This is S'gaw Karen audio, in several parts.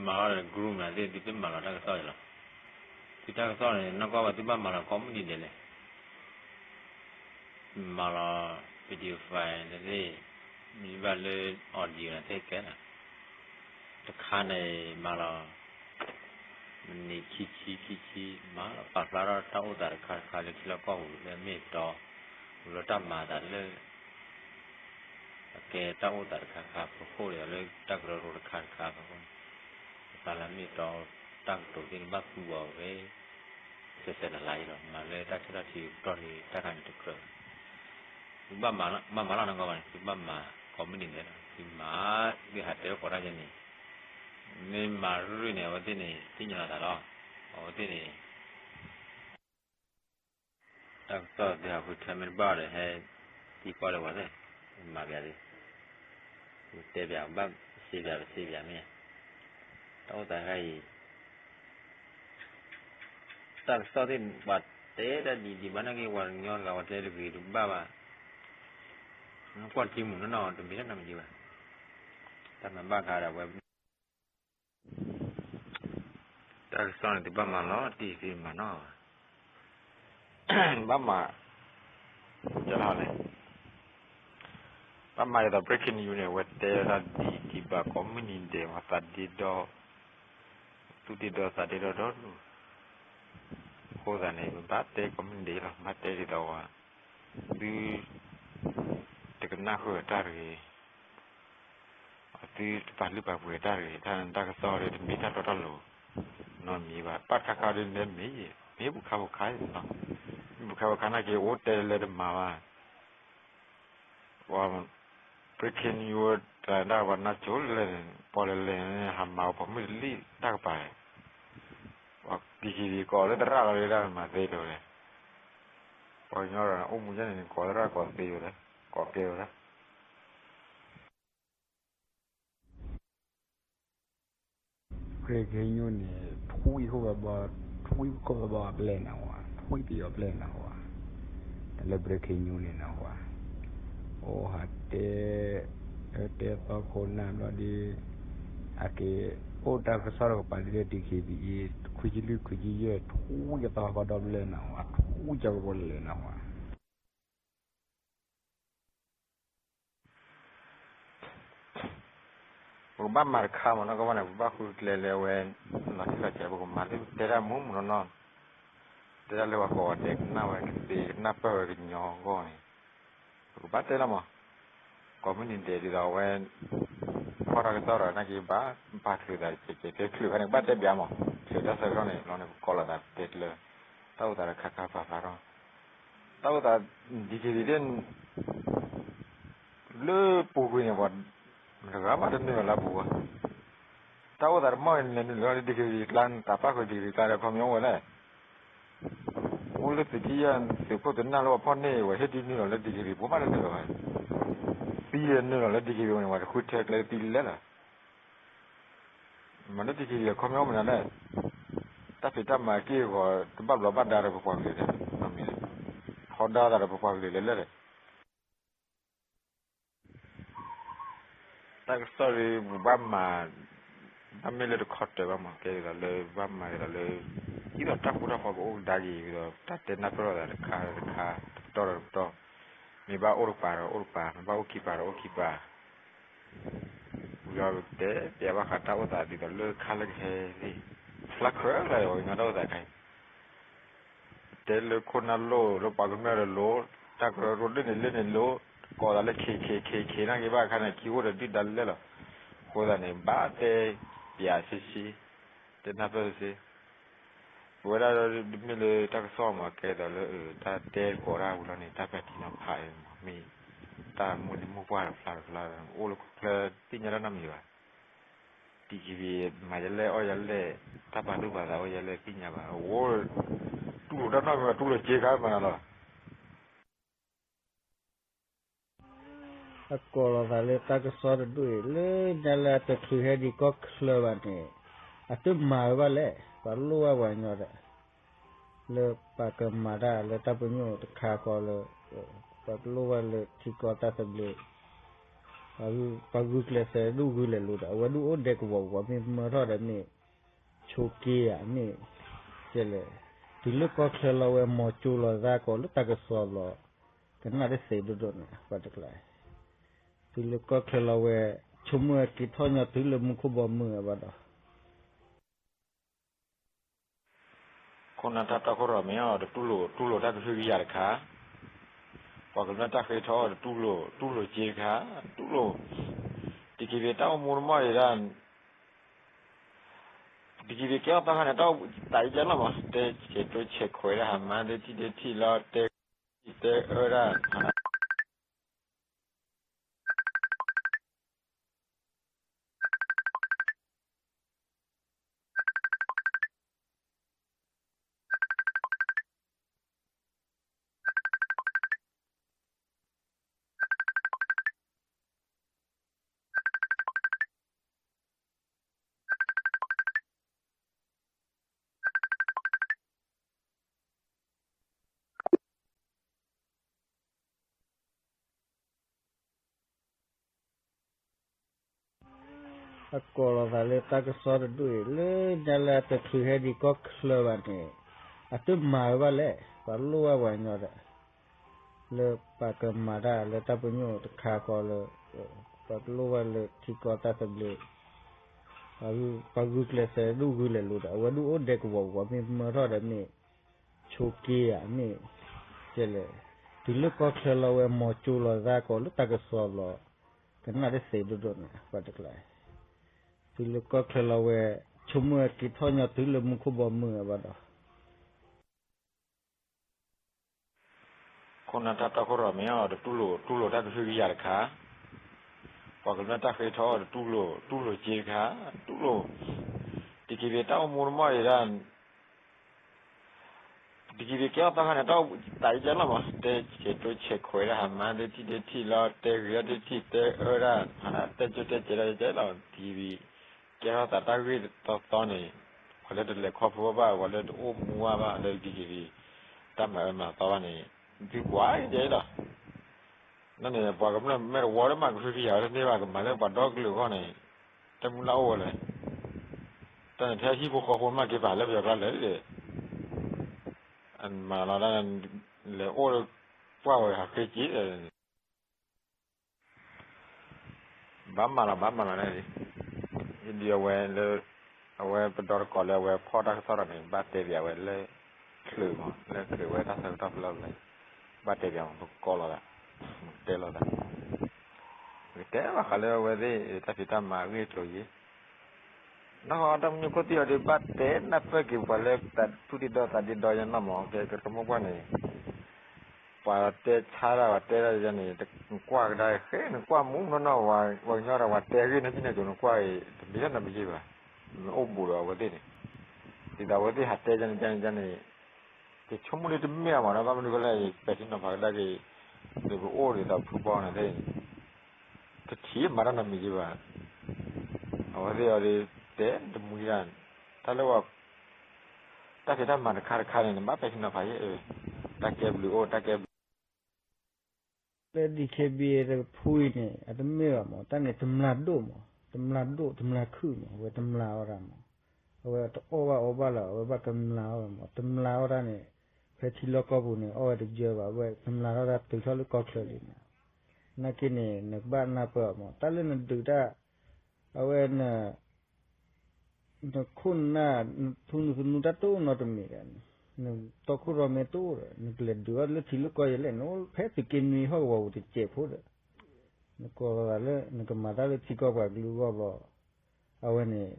မၤလီၤဒီး group န့ၣ်သ့ၣ် သုတမၤလီၤတၢ်ကစီၣ်အံၤလီၤ. သုတၢ်ကစီၣ်န့ၣ် နီၢ်ကီၢ်ဘၣ်သုဘၣ်မၤလီၤကိးမုၢ်နံၤဒဲးလဲၣ်. မၤလီၤ video file န့ၣ်သ့ၣ်, မ့ၢ်ဘၣ်လၢ audio န့ၣ်သ့ၣ်ကဲလီၤ. တခါန့ၣ်မၤလီၤ မံးနံးခံဆံခံဆံ မၤလီၤပာ်ဖျါထီၣ်တၢ်အိၣ်သးတခါတခါလၢထံလီၢ်ကီၢ်ပူၤလၢအမ့ၢ်အတီ, ဝံၤလီၤတၢ်မၤအသးလၢ အကဲတၢ်အိၣ်သးတခါခါဖီခိၣ်ဒီး လၢတၢ်ကရၢကရိတခါတခါဖီခိၣ်န့ၣ်, အသးလၢအမ့ၢ်အတီ တၢ်ကတိၤသ့ၣ်န့ၣ် ဘၣ်သူအီၤဝဲ စဲးစဲးလၤလၤအံၤလီၤ. မၤလၢတၢ်ဆၢတၢ်ထံးကတီၢ်န့ၣ် တၢ်ခါန့ၣ်တကြၢးဘၣ်. သုဘၣ်မၤလီၤနီၢ်ကီၢ်ဘၣ်န့ၣ် သုဘၣ်မၤကိးမုၢ်နံၤဒဲးလီၤ. သုမၤ သုဟးတဲလၢကိးတၢ်ယဲန့ၣ်, မ့ၢ်မၤရ့န့ၣ် အဝဲသ့ၣ်န့ၣ် သ့ၣ်ညါလီၤသးလီၤ. အဝဲသ့ၣ်န့ၣ် တၢ်ကစီၣ်သုဟးဃုထၢမ့ၢ်တဘၣ်ဒီး ဟဲသံကွၢ်လၢပှၤသ့ၣ်, မၤပျးသ့, တဲပျးဘၣ်စံးပျး ပစံးပျးမ့ၢ်ဧါ. တၢ်အိၣ်သးတခါအံၤ တၢ်ကစီၣ်သ့ၣ် ပှၤတဲတၢ်ဒ်ဒ်ဘၣ်နာ်က့ ပှၤကညီတဂၤ ပှၤတဲတဂ့ၤတဘၣ်ဘၣ်, ကွၢ်တက့ၢ်မုၢ်နီၢ်နီၢ် တမ့ၢ်တၢ်နီတမံၤဘၣ်. တၢ်မၤဘၣ်ခါဒီးအဝဲ တၢ်ကစီၣ်န့ၣ် သုဘၣ်မၤလီၤတံၢ်သ့မၤနီၢ်ဘၣ်, ဘၣ်မၤ, ကလီၤလဲၣ်, ဘၣ်မၤဒ်သိး breaking news န့ၣ် အဝဲတဲဝဲဒၣ်ဒ်ဒ်ဘၣ်ကိးမုၢ်နံၤဒဲး မၤသးဒ့ဒီ, သူၣ်ဒ့ဒီသးဒ့ဒီဒီဒူၣ်, အဃိသတးန့ၣ် ပဘၣ်တဲကိးမုၢ်နံၤဒဲးလီၤ. ဘၣ်တဲဒ်သိးဝဲ သု တကနၣ်ဃုာ်တၢ်တဂ့ၤ, သုတပာ်လုၢ်ပာ်ပှ့ၤတၢ်တဂ့ၤ, တၢ်န့ၣ်တၢ်ကစီၣ်ဒီး တမ့ၢ်တၢ်တီတၢ်လိၤနီတမံၤဘၣ်. ဘၣ်တခါခါဒီး မ့ၢ်မ့ၢ် မ့ၢ်ပူၤခါပူၤခါလီၤ. မ့ၢ်ပူၤခါပူၤခါနာ်က့ အိၣ်တဲလဲၤတမၤဘၣ်. ပှၤ breaking news တၢ်ဒၣ်ပှၤနါစိၤလဲၣ်န့ၣ် ပီၣ်လဲၣ်လဲၣ်န့ၣ် ဟးမၤဝဲပိာ်မုၣ်တလံၣ်တၢ်ကပၤ, ပှၤ DKBA ကိးလၢသရၣ်လီၤ လၢဒၣ်မၤသ့တဝဲလဲၣ်. ပှၤကညီဒီး အိၣ်မူယဲန့ၣ် ကိးသရၣ်ကိးသ့ဝဲလဲၣ်, ကိးကဲဝဲလဲၣ်. breaking news န့ၣ် ထွံၣ်ခိၣ်သဘီ ထွံၣ်ခိၣ်သဘီအပျဲၢ်န့ၣ်ဝဲ, ထွံၣ်ပယီၤပျဲၢ်န့ၣ်ဝဲ, တၢ်လၢ breaking news န့ၣ်န့ၣ်ဝဲ, အိၣ်ဟးတဲ, တဲသီခိၣ်နၢ်ဘျီဒီး, အက့ၤ အိၣ်တၢ်ကစီၣ်တကပၤဒ်လၢ DKBA ခွံဆံလွံၢ် ခွံဆံယဲၢ် ထွံၣ်ကသီဃီဒီဖျၢၣ်န့ၣ်ဝဲ, ထွံၣ်ကပီၤလဲၣ်န့ၣ်ဝဲ ပကဘၣ်မၤတခါမး နီၢ်ကီၢ်ဘၣ်န့ၣ် ပဘၣ်ဃုကျဲလၢအဝဲ လီၤတံၢ်လီၤဆဲး ပကမၤသ့ ပတဲတၢ်မုာ်မုာ်နီၢ်နီၢ်, တဲတၢ်လၢပှၤကိးဂၤဒဲးကနၣ်ဝဲကသ့ ကနၣ်ပၢၢ်ဝဲကညီအဂီၢ်န့ၣ်, ပကဘၣ်တဲလီၤမး, ကိးမုၢ်နံၤဒဲးဒ်သိးအဝဲ ဖီၣ်တၢ်ကစီၣ်ဒီး နာ်က့ဘၣ် ပာ်ချုးသးတကဲးကဲး ချုးခါန့ၣ် ကဘၣ်တဲပျးမး, ချုးတၢ်ဆၢကတီၢ်န့ၣ် လီၤန့ၣ် ပကိးလိာ်သးတဲကျၢၤ, တၢ်အိၣ်သးတခါခါပာ်ဖျါထီၣ်, တၢ်အိၣ်သး DKBA သ့ၣ် လၢပူၤကွံာ်န့ၣ် ပှၤတဂၤမးတနုာ်လီၤလၢအပူၤဘၣ်. တၢ်အိၣ်သးတမီၢ်န့ၣ် လဲၤနုာ်လီၤလၢ DKBA ကျါန့ၣ် တၢ်ပၣ်ဃုာ် DKBA ကျါဒီး ခီပညီအိၣ်ဝဲလဲၣ်, အိၣ်လၢသုးက့ယဲၢ် သုးခိၣ်သုးနၢ်လၢပှၤဖီၣ်န့ၢ် ပှၤဟ့ၣ်ဒုးနုာ်လီၤလၢ DKBA ပူၤမးတနုာ်လီၤဘၣ်. သံနုာ်လီၤလၢ DKBA န့ၣ် ပှၤတဃုထၢကျဲသံလဲၣ်လီၤ. မ့ၢ်လၢ DKBA အခီပညီမနုၤလဲၣ်, တၢ်ဖံးတၢ်မၤက့ၢ်အဂီၤ တဘၣ်ဘျီးဘၣ်ဒါဒီးပပှၤကလုာ်ဒီး နီတမံၤလဲၣ်, ထီဒါသးဒီးပပှၤကလုာ်လဲၣ်လဲၣ်ဒီး တၢ်ကစီၣ်ဒီး ပဘၣ်မၤ, ဘၣ်မ့ၢ်လၢတခီတၢၤဘၣ်မး ကဲဒ်သိးလၢ ဘၣ်မၤဒ်သိးလၢ ဒ်သိးတၢ်ဃူတၢ်ဖိးကအိၣ်ကဒါက့ၤ ဒ်သိး တၢ်တဲနၢ်ပၢၢ်လိာ်သးတခါတခါ တပတီၢ်ဒီးတပတီၢ်, မ့ၢ်ဘၣ်အိၣ်တကပၤဒီးအိၣ်တကပၤ, မ့ၢ်ဘၣ်အိၣ်ခံကပၤဒီးအိၣ်ခံကပၤ ဝံၤဒီးပတဲပျးဘၣ်ဃးတၢ်အိၣ်သးဒ်သိးလၢခါလၢကဟဲန့ၣ် ဖျါခၢၣ်လၢပှၤကညီတၢ်အိၣ်သးခါအံၤ, တဲလၢခိၣ်နၢ်လိၣ် လၢပှၤကမျၢၢ်ဒီးလိၣ်, တၢ်ကရၢကရိဒ်န့ၣ်လၢန့ၣ်လိၣ်, ကိးသးလၢ ခ့ခ့ခ့ခ့ နာ်က့ဘၣ်အခါန့ၣ် ခံအိၣ်ဒီးဒုၣ်ဒါလဲၣ်လီၤ. အဃိသတးန့ၣ် ဘၣ်တဲပျးဆ့ဆ့, တဲနၢ်ပၢၢ်ဆ့ဆ့ ပဝဲဒၣ်မ့ၢ်လၢတၢ်ကစီၣ်မး ကဲဒ်သိးလၢ တၢ်တဲကိးတၢ်ဝံၤလီၤန့ၣ် တၢ်ပဲာ်ထံနီၤဖးမး မ့ၢ်တၢ်မုၢ်လံမုၢ်ပှၢ်တဖျါတဖျါ အိၣ်လၢခိၣ်ချၢသ့ၣ်ညါတၢ်နီတမံၤဘၣ်. တံၤကဘံး မၤယလဲၣ်အီၣ်ယလဲၣ် တၢ်ပာ်သူၣ်ပာ်သးအိၣ်ယလဲၣ်သ့ၣ်ညါဘၣ်. အဝဲ တူၢ်လိာ်တၢ်နီတမံၤဘၣ် တူၢ်လိာ်စ့ခါမနုၤလီၤ. အကိးလိာ်သးလၢတၢ်ကစီၣ်တဒူၣ်အံၤ လၢညါလၢအတချုးဟဲဒံးကီၢ်ချၢဘၣ်န့ၣ် အတမၤဝဲဘၣ်လဲၣ် ပှၤလိၣ်ဘၣ်ပှၤကညီဒီး လၢပှၤကမၤတၢ်လၢတၢ်ပညိၣ်တခါဃီလၢ ပှၤလိၣ်ဘၣ်လၢထံကီၢ်တၢ်သဘျ့ ပှၤဂုာ်ကျဲးစၢးဒုးဂုာ်လဲၤလိၤဒီး အဝဲဒုးအိၣ်ဒဲကဝီၤကဝီၤ မ့ၢ်မၢထီၣ်ဒီးမ့ၢ် ဆိးက့ဧါ မ့ၢ်ကဲလဲၣ်, တုၤလၢကီၢ်ချၢလီၤဝဲ မီၤကၠိလီၤသးကီးလၢတၢ်ကစီၣ်လီၤ, ကနၣ်တသ့ဒိၣ်ဒိၣ်န့ၣ် ပှၤတကျါ, တုၤလၢကီၢ်ချၢလီၤဝဲ ဆိကမိၣ်ဝဲက့ၤထီၣ်ညီတုၤလၢမူခိၣ်ဘီမုၢ်အဘၣ်ဒီး ခိၣ်နၢ်တၢ်တီခိၣ်ရိၣ်မဲအီၤ တတူၢ်လိာ် တူၢ်လိာ်တၢ်ကဟုကယာ်တခါ, ပှၤကမျၢၢ်တၢ်ဃ့ထီၣ်အီၤ တတူၢ်လိာ် တူၢ်လိာ်စ့တခါ, တူၢ်လိာ် တက့ၤပတၢ်အိၣ်မူတမီၢ်ဒံးဒၣ်, တက့ၤပကဲထီၣ်သီခါန့ၣ် တၢ်အိၣ်သးယကဲလီၤမး တဲဆဲးကျိးဆဲးခွဲးဒၣ်ဟးမါ တဲထံၣ်တဲထံၣ်လီၤ တဲဂ့ၤတဲအၢဒၣ် အကိးလီၤသးလၢတၢ်ကစီၣ်တဒူၣ်အံၤ လၢညါလၢအတချုးဟဲဒံးကီၢ်ချၢဘၣ်န့ၣ် အတမၤဝဲဘၣ်လဲၣ် ပှၤလိၣ်ဘၣ်ပှၤကညီဒီး လၢပှၤကမၤတၢ်လၢတၢ်ပညိၣ်တခါဃီလၢ ပှၤလိၣ်ဘၣ်လၢထံကီၢ်တၢ်သဘျ့ ပှၤဂုာ်ကျဲးစၢးဒုးဂုာ်လဲၤလိၤဒီး အဝဲဒုးအိၣ်ဒဲကဝီၤကဝီၤ မ့ၢ်မၢထီၣ်ဒီးမ့ၢ် ဆိးက့ဧါ မ့ၢ်ကဲလဲၣ်, တုၤလၢကီၢ်ချၢလီၤဝဲ မီၤကၠိလီၤသးကီးလၢတၢ်ကစီၣ်လီၤ, ကနၣ်တသ့ဒိၣ်ဒိၣ်န့ၣ် ပှၤတကျါ, တုၤလၢကီၢ်ချၢလီၤဝဲ ဆိကမိၣ်ဝဲက့ၤထီၣ်ညီတုၤလၢမူခိၣ်ဘီမုၢ်အဘၣ်ဒီး ခိၣ်နၢ်တၢ်တီခိၣ်ရိၣ်မဲအီၤ တတူၢ်လိာ် တူၢ်လိာ်တၢ်ကဟုကယာ်တခါ, ပှၤကမျၢၢ်တၢ်ဃ့ထီၣ်အီၤ တတူၢ်လိာ် တူၢ်လိာ်စ့တခါ, တူၢ်လိာ် တက့ၤပတၢ်အိၣ်မူတမီၢ်ဒံးဒၣ် တက့ၤပကဲထီၣ်သီခါန့ၣ် တၢ်အိၣ်သးယကဲလီၤမး တဲဆဲးကျိးဆဲးခွဲးဒၣ်ဟးမါ တဲထံၣ်တဲထံၣ်လီၤ တဲဂ့ၤဒၣ်တဲထံၣ်တဲအၢဒၣ် တဲကၠိတဲကဲးဒၣ်ယကဲလီၤ တက့ၤပ ကဲထီၣ်သးတၢ်ဂ့ၢ်တီတီန့ၣ် ပှၤလၢတလဲၤခီဖျိဘၣ် ပှၤလၢတအိၣ်မူဘၣ် လၢ ဒီက့ၤပ တၢ်မၤအၢမၤသီဘၣ်န့ၣ် သုကွၢ်ကဲလီၤ န့ၣ် ပှၤကမျၢၢ်မ့ၢ်တဝီတမၤကဟုကယာ်ဝဲတန့ၢ်ဘၣ် ကမၤလၢပှၤဒီကလုာ်အဂီၢ်န့ၣ် တၢ်မုၢ်လၢ်အိၣ်ဝဲလဲၣ်, တၢ်န့ၣ်ထဲဟံၣ်ဖိဃီဖိမၤက့ၤပာ်လၢပယီၤကျါလဲၣ်, မၤလီၤဒၣ် လဲၤအိၣ်ကွၢ်ဝဲဟးဃ့က့ၤ ဘၣ်မၤလီၤ ဘၣ်မၤလီၤန့ၣ်, ဒ်အဝဲလၢ အဝဲပဒီတကိးလၢအဝဲဖီၣ်တၢ်ကစီၣ်ဒီးန့ၣ် ဘၣ်တဲပၠးဝဲလၢ ချုးမး လၢချုးဝဲတၢ်ဆၢကတီၢ်ဖဲလဲၣ် ဘၣ်တဲပၠးမး ပကိးလီၤသး ပကတဲလိာ်သး ပကတဲဘၣ်ဃးလၢအဝဲသ့ၣ် တၢ်ဖံးတၢ်မၤအဂ့ၢ်အကျိၤယ့ၣ် နီၢ်ဃီတၢ်မနုၤခိၣ်သံအီၤဒီး ဘၣ်တဲနၢ်ပၢၢ်က့ၤပှၤလၢတၢ်သူၣ်ဒ့ဒီသးဒ့ဒီယဲနီၢ်မး ကဲကရၢမိၢ်ပှၢ်န့ၣ် ပှၤတဲဆါတၢ် ပှၤတဲတၢ်ယဲန့ၣ် နကွၢ်ကဒါဃဲ နကွၢ်မူနီၢ်နီၢ် ပှၤကညီဒီး ပှၤတဲဂ့ၢ်နဘံၣ်နကိၤ နကွၢ်အံၤ တမ့ၢ်တၢ်နီတမံၤယ့ၣ်ဘၣ်, နအိၣ်ဘူးဒီးအဝဲသ့ၣ်န့ၣ်, ဒ်သိးအဝဲသ့ၣ်ဟးတဲယဲန့ၣ် ယဲန့ၣ် ယဲန့ၣ် ကဆိကမိၣ်လၢတမ့ၢ်အမး ဘၣ်မနုၤဃိလဲၣ် ပဲာ်ထံနီၤဖးကဒါက့ၤ ဒ်ပအိၣ်ဒ်သိးဖုဘီန့ၣ် တထံၣ်မၤတၢ်နီတမံၤယ့ၣ်ဘၣ်, အဝဲသ့ၣ်အီၤဒီး တဲတမှံဒၣ်, တၢ်လၢ တၢ်ဖံးတၢ်မၤတခါတခါန့ၣ် နဘၣ်ပဲာ်ထံနီၤဖးယ့ၣ်, တၢ်ကဲဘျုးအိၣ် တၢ်ကဲဘျုး လၢ ဒီး ကဲဘံၣ် တဖုအံၤန့ၣ် အတမ့ၢ်ဘၣ်မး တၢ်န့ၣ် တမျာ်ဒိၣ်မး တမျာ်ဒိၣ် တမျာ်ခုၣ်မး အဝဲတမျာ်ဝဲဒၣ်မး, အဝဲတအီၣ်ဘၣ်အီဘၣ်လၢၤ အဝဲဘၣ်တမျာ်ဝဲဒၣ်မး တမျာ်ဝဲဒၣ်န့ၣ်, ဖဲထံလီၢ်ကီၢ်ပူၤန့ၣ် အီၣ်ဝဲတယၢဘၣ် အဝဲတမျာ်ထီၣ်ဒၣ်တုၤထီၣ်လၢကီၢ်ချၢလံန့ၣ်, နာ်က့န့ၣ် နကဘၣ်နၢ်ပၢၢ်အီၤမး တၢ်လၢနဒုးတၢ်, အဝဲ နခိၣ်နနၢ် နထူနသနူတၢ်တအိၣ်နီတမံၤဒီး, နတီခိၣ်ရိၣ်မဲတအိၣ်ဒီး နကလဲၤဒုးအီၣ်လၢထံလၢကီၢ်ယဲလဲၣ် နအိၣ်ဖဲသုးက့နွံဟီၣ်ကဝီၤပူၤတစဲးဖိဒီး, နကိးလီၤသးလၢ နကမၤတၢ်လၢထံကီၢ်ပှၤကလုာ်အဂီၢ်ဘျီ, အဝဲန့ၣ်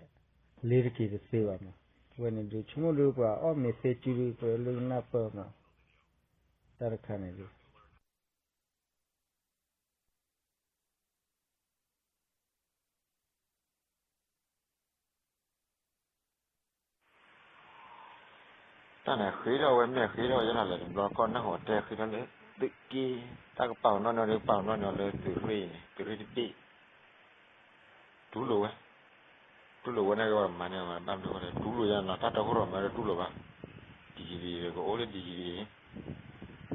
လ့ၤတက့ၤတသ့ဘၣ်မး, အဝဲန့ၣ်ဒုးဆိကမိၣ်ဒုးပှၤအီၣ်မ့ၤသ့စုဒုး ပလၢကနၢ်ပၢၢ်မး, တၢ်တခါန့ၣ်ဒုး တၢ်န့ၣ်ဃ့ထီၣ်ဝဲမ့ၢ်ဃ့ထီၣ်ယဲလီၤ လဲၤတဘျီကီၢ်နၢ်ဟူတဲဃ့ထီၣ်လၢ သုးက့, တၢ်ကပာ်ပနီၣ်န့ၢ်ဒီး ပာ်ပနီၣ်န့ၢ်အီၤလၢသုးရ့ၣ်န့ၣ် သုးရ့ၣ်တဘ့ၣ်, တူၢ်လိာ်ဝဲ, တူၢ်လိာ်ဝဲန့ၣ်က့ၤဝဲမၤန့ၢ်ဝဲ ဘၣ်မနုၤဃိလဲၣ် တူၢ်လိာ်ယဲနီၤ တၢ်တီခိၣ်ရိၣ်မဲဒီးတူၢ်လိာ်ဘၣ်, ဒံၣ်ယံၤဘံၣ် ကအိၣ်လၢဒံၣ်ယံၤ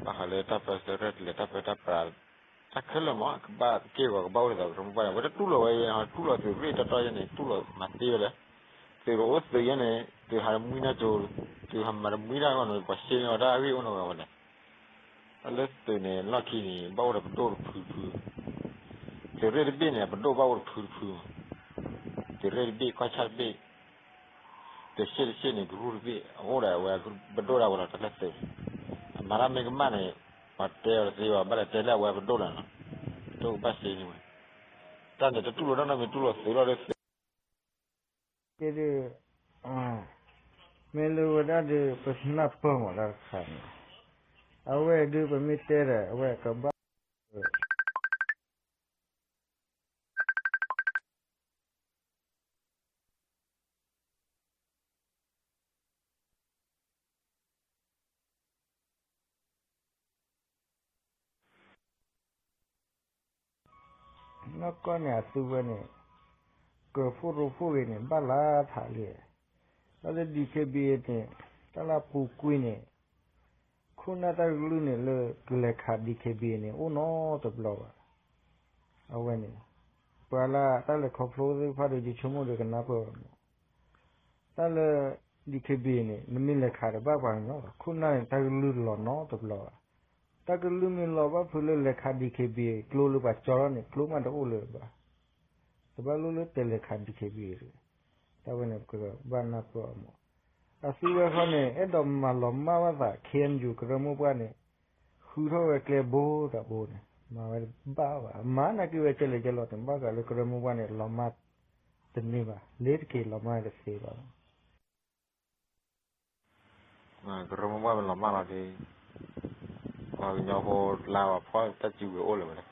ဘံၣ်, ဘၣ်ဃးလၢတၢ်ပၢဆှၢရဲၣ်ကျဲၤ တၢ်ပၢတၢ်ပြး တၢ်ခဲလၢာ်မး ကဘၣ်က့ၢ်ဂီၤ ကဘၣ်အိၣ်ဒ်သိးကရၢမိၢ်ပှၢ်န့ၣ် အဝဲတတူၢ်လိာ်ဝဲ တူၢ်လိာ်သုးရ့ၣ်တီတီယဲန့ၣ် တူၢ်လိာ်မၤသ့ဝဲလဲၣ်. သုးတအိၣ်သုးယဲန့ၣ် သုးဟးတမှံတၢ်ကၠိ, သုးဟးတမှံတၢ်ဂီၢ်န့ၣ် ပှၤရှဲန့ၢ်အီၤတၢ်အဂ့ၢ်အိၣ်နီၤဝဲန့ၣ်. တၢ်လၢသုးန့ၣ် လီၢ်ခံန့ၣ် ဘၣ်အိၣ်ဒီးပဒိၣ်တဖုတဖု, သုးရ့ၣ်တဘ့ၣ်န့ၣ် အပဒိၣ်ဘၣ်အိၣ်တဖုတဖု, သုးရ့ၣ်တဘ့ၣ် ကီၢ်ဆၣ်တဘ့ၣ် တဆ့တဆ့န့ၣ် ကရူၢ်တဘ့ၣ် အအိၣ်ဒီးအဝဲပဒိၣ်ဒၣ်ဝဲလီၤ တၢ်လၢသုးန့ၣ်. အမၤတၢ်မ့ၢ်ကမၣ်န့ၣ် ပှၤတဲအီၤတသ့ဘၣ် ဘၣ်လဲၤတဲလၢအဝဲပဒိၣ်လီၤနီၤ. ဒိၣ်ကဘၣ်စ့န့ၢ်ဝဲ, တၢ်န့ၣ်တတူၢ်လိာ်နီတမံၤ တူၢ်လိာ်သုးလီၤဒီးသုး ကဲဒုး, မ့ၢ်လၢဝဲဒၣ်ဒီး ပနၢ်ပၢၢ်မးတၢ်တခါန့ၣ်, အဝဲဒုးပမ့ၢ်တဲဒီး အဝဲကဘၣ် နီၢ်ကီၢ်န့ၣ် အသုဝဲန့ၣ် ကၢၤဖှိၣ်ရိဖှိၣ်ဂ့ၤန့ၣ် ဘၣ်လၢထးလံ. တၢ်လၢ DKBA န့ၣ် တၢ်လၢအပူၤကွံာ်န့ၣ် ခိၣ်နၢ်တၢ်ကလုၢ်န့ၣ် လၢကလဲၤခး DKBA န့ၣ် အိၣ်နီတဘျီဘၣ်. အဝဲန့ၣ် ပှၤလၢတၢ်လဲၤခီဖျိသ့ၣ်တဖၣ်ဒီး ယဆိကမိၣ်ဒီးကနၢ်ပၢၢ်ဘၣ်မး. တၢ်လၢ DKBA န့ၣ် နမ့ၢ်လဲၤခးဒီး ဘၣ်ပှၤကညီဘၣ်, ခိၣ်နၢ်န့ၣ် တၢ်ကလုၢ်လီၤနီတဘျီဘၣ်. တၢ်ကလုၢ်မ့ၢ်လီၤဘၣ်ဖုးလၢလဲၤခး DKBA ကျိလၢပှၤကၠီထီၣ်န့ၣ် ကျိမးတအိၣ်လၢၤဘၣ်. တဘၣ်လိၣ်လၢတဲလဲၤခး DKBA တဂ့ၤ. တၢ်ဝဲန့ၣ် ပကဘၣ်နၢ်ပၢၢ်အီၤမး. အသုဝဲခီန့ၣ် အဲၣ်ဒိးမၤလီၤမၢ်ဘၣ်သး KNU ကရၢမိၢ်ပှၢ်န့ၣ် ဃုထီၣ်ဝဲကျဲဘိတၢ်ဘိန့ၣ် မၤဝဲတဘၣ်ဘၣ်. မၤနာ်က့ၤဝဲကဲလဲၣ်ကဲလီၤန့ၣ် ဘၣ်ဃးလၢကရၢမိၢ်ပှၢ်န့ၣ် လီၤမၢ်တန့ၢ်ဘၣ်, လ့ၤတက့ၤလီၤမၢ်တသ့ဘၣ်. ကရၢမိၢ်ပှၢ်မ့ၢ်လီၤမၢ်လီၤဒီး ပှၤကညီဖိလါဝဲဖီၣ်တၢ်စုကဝဲၤအိၣ်လၢၤဝဲန့ၣ်,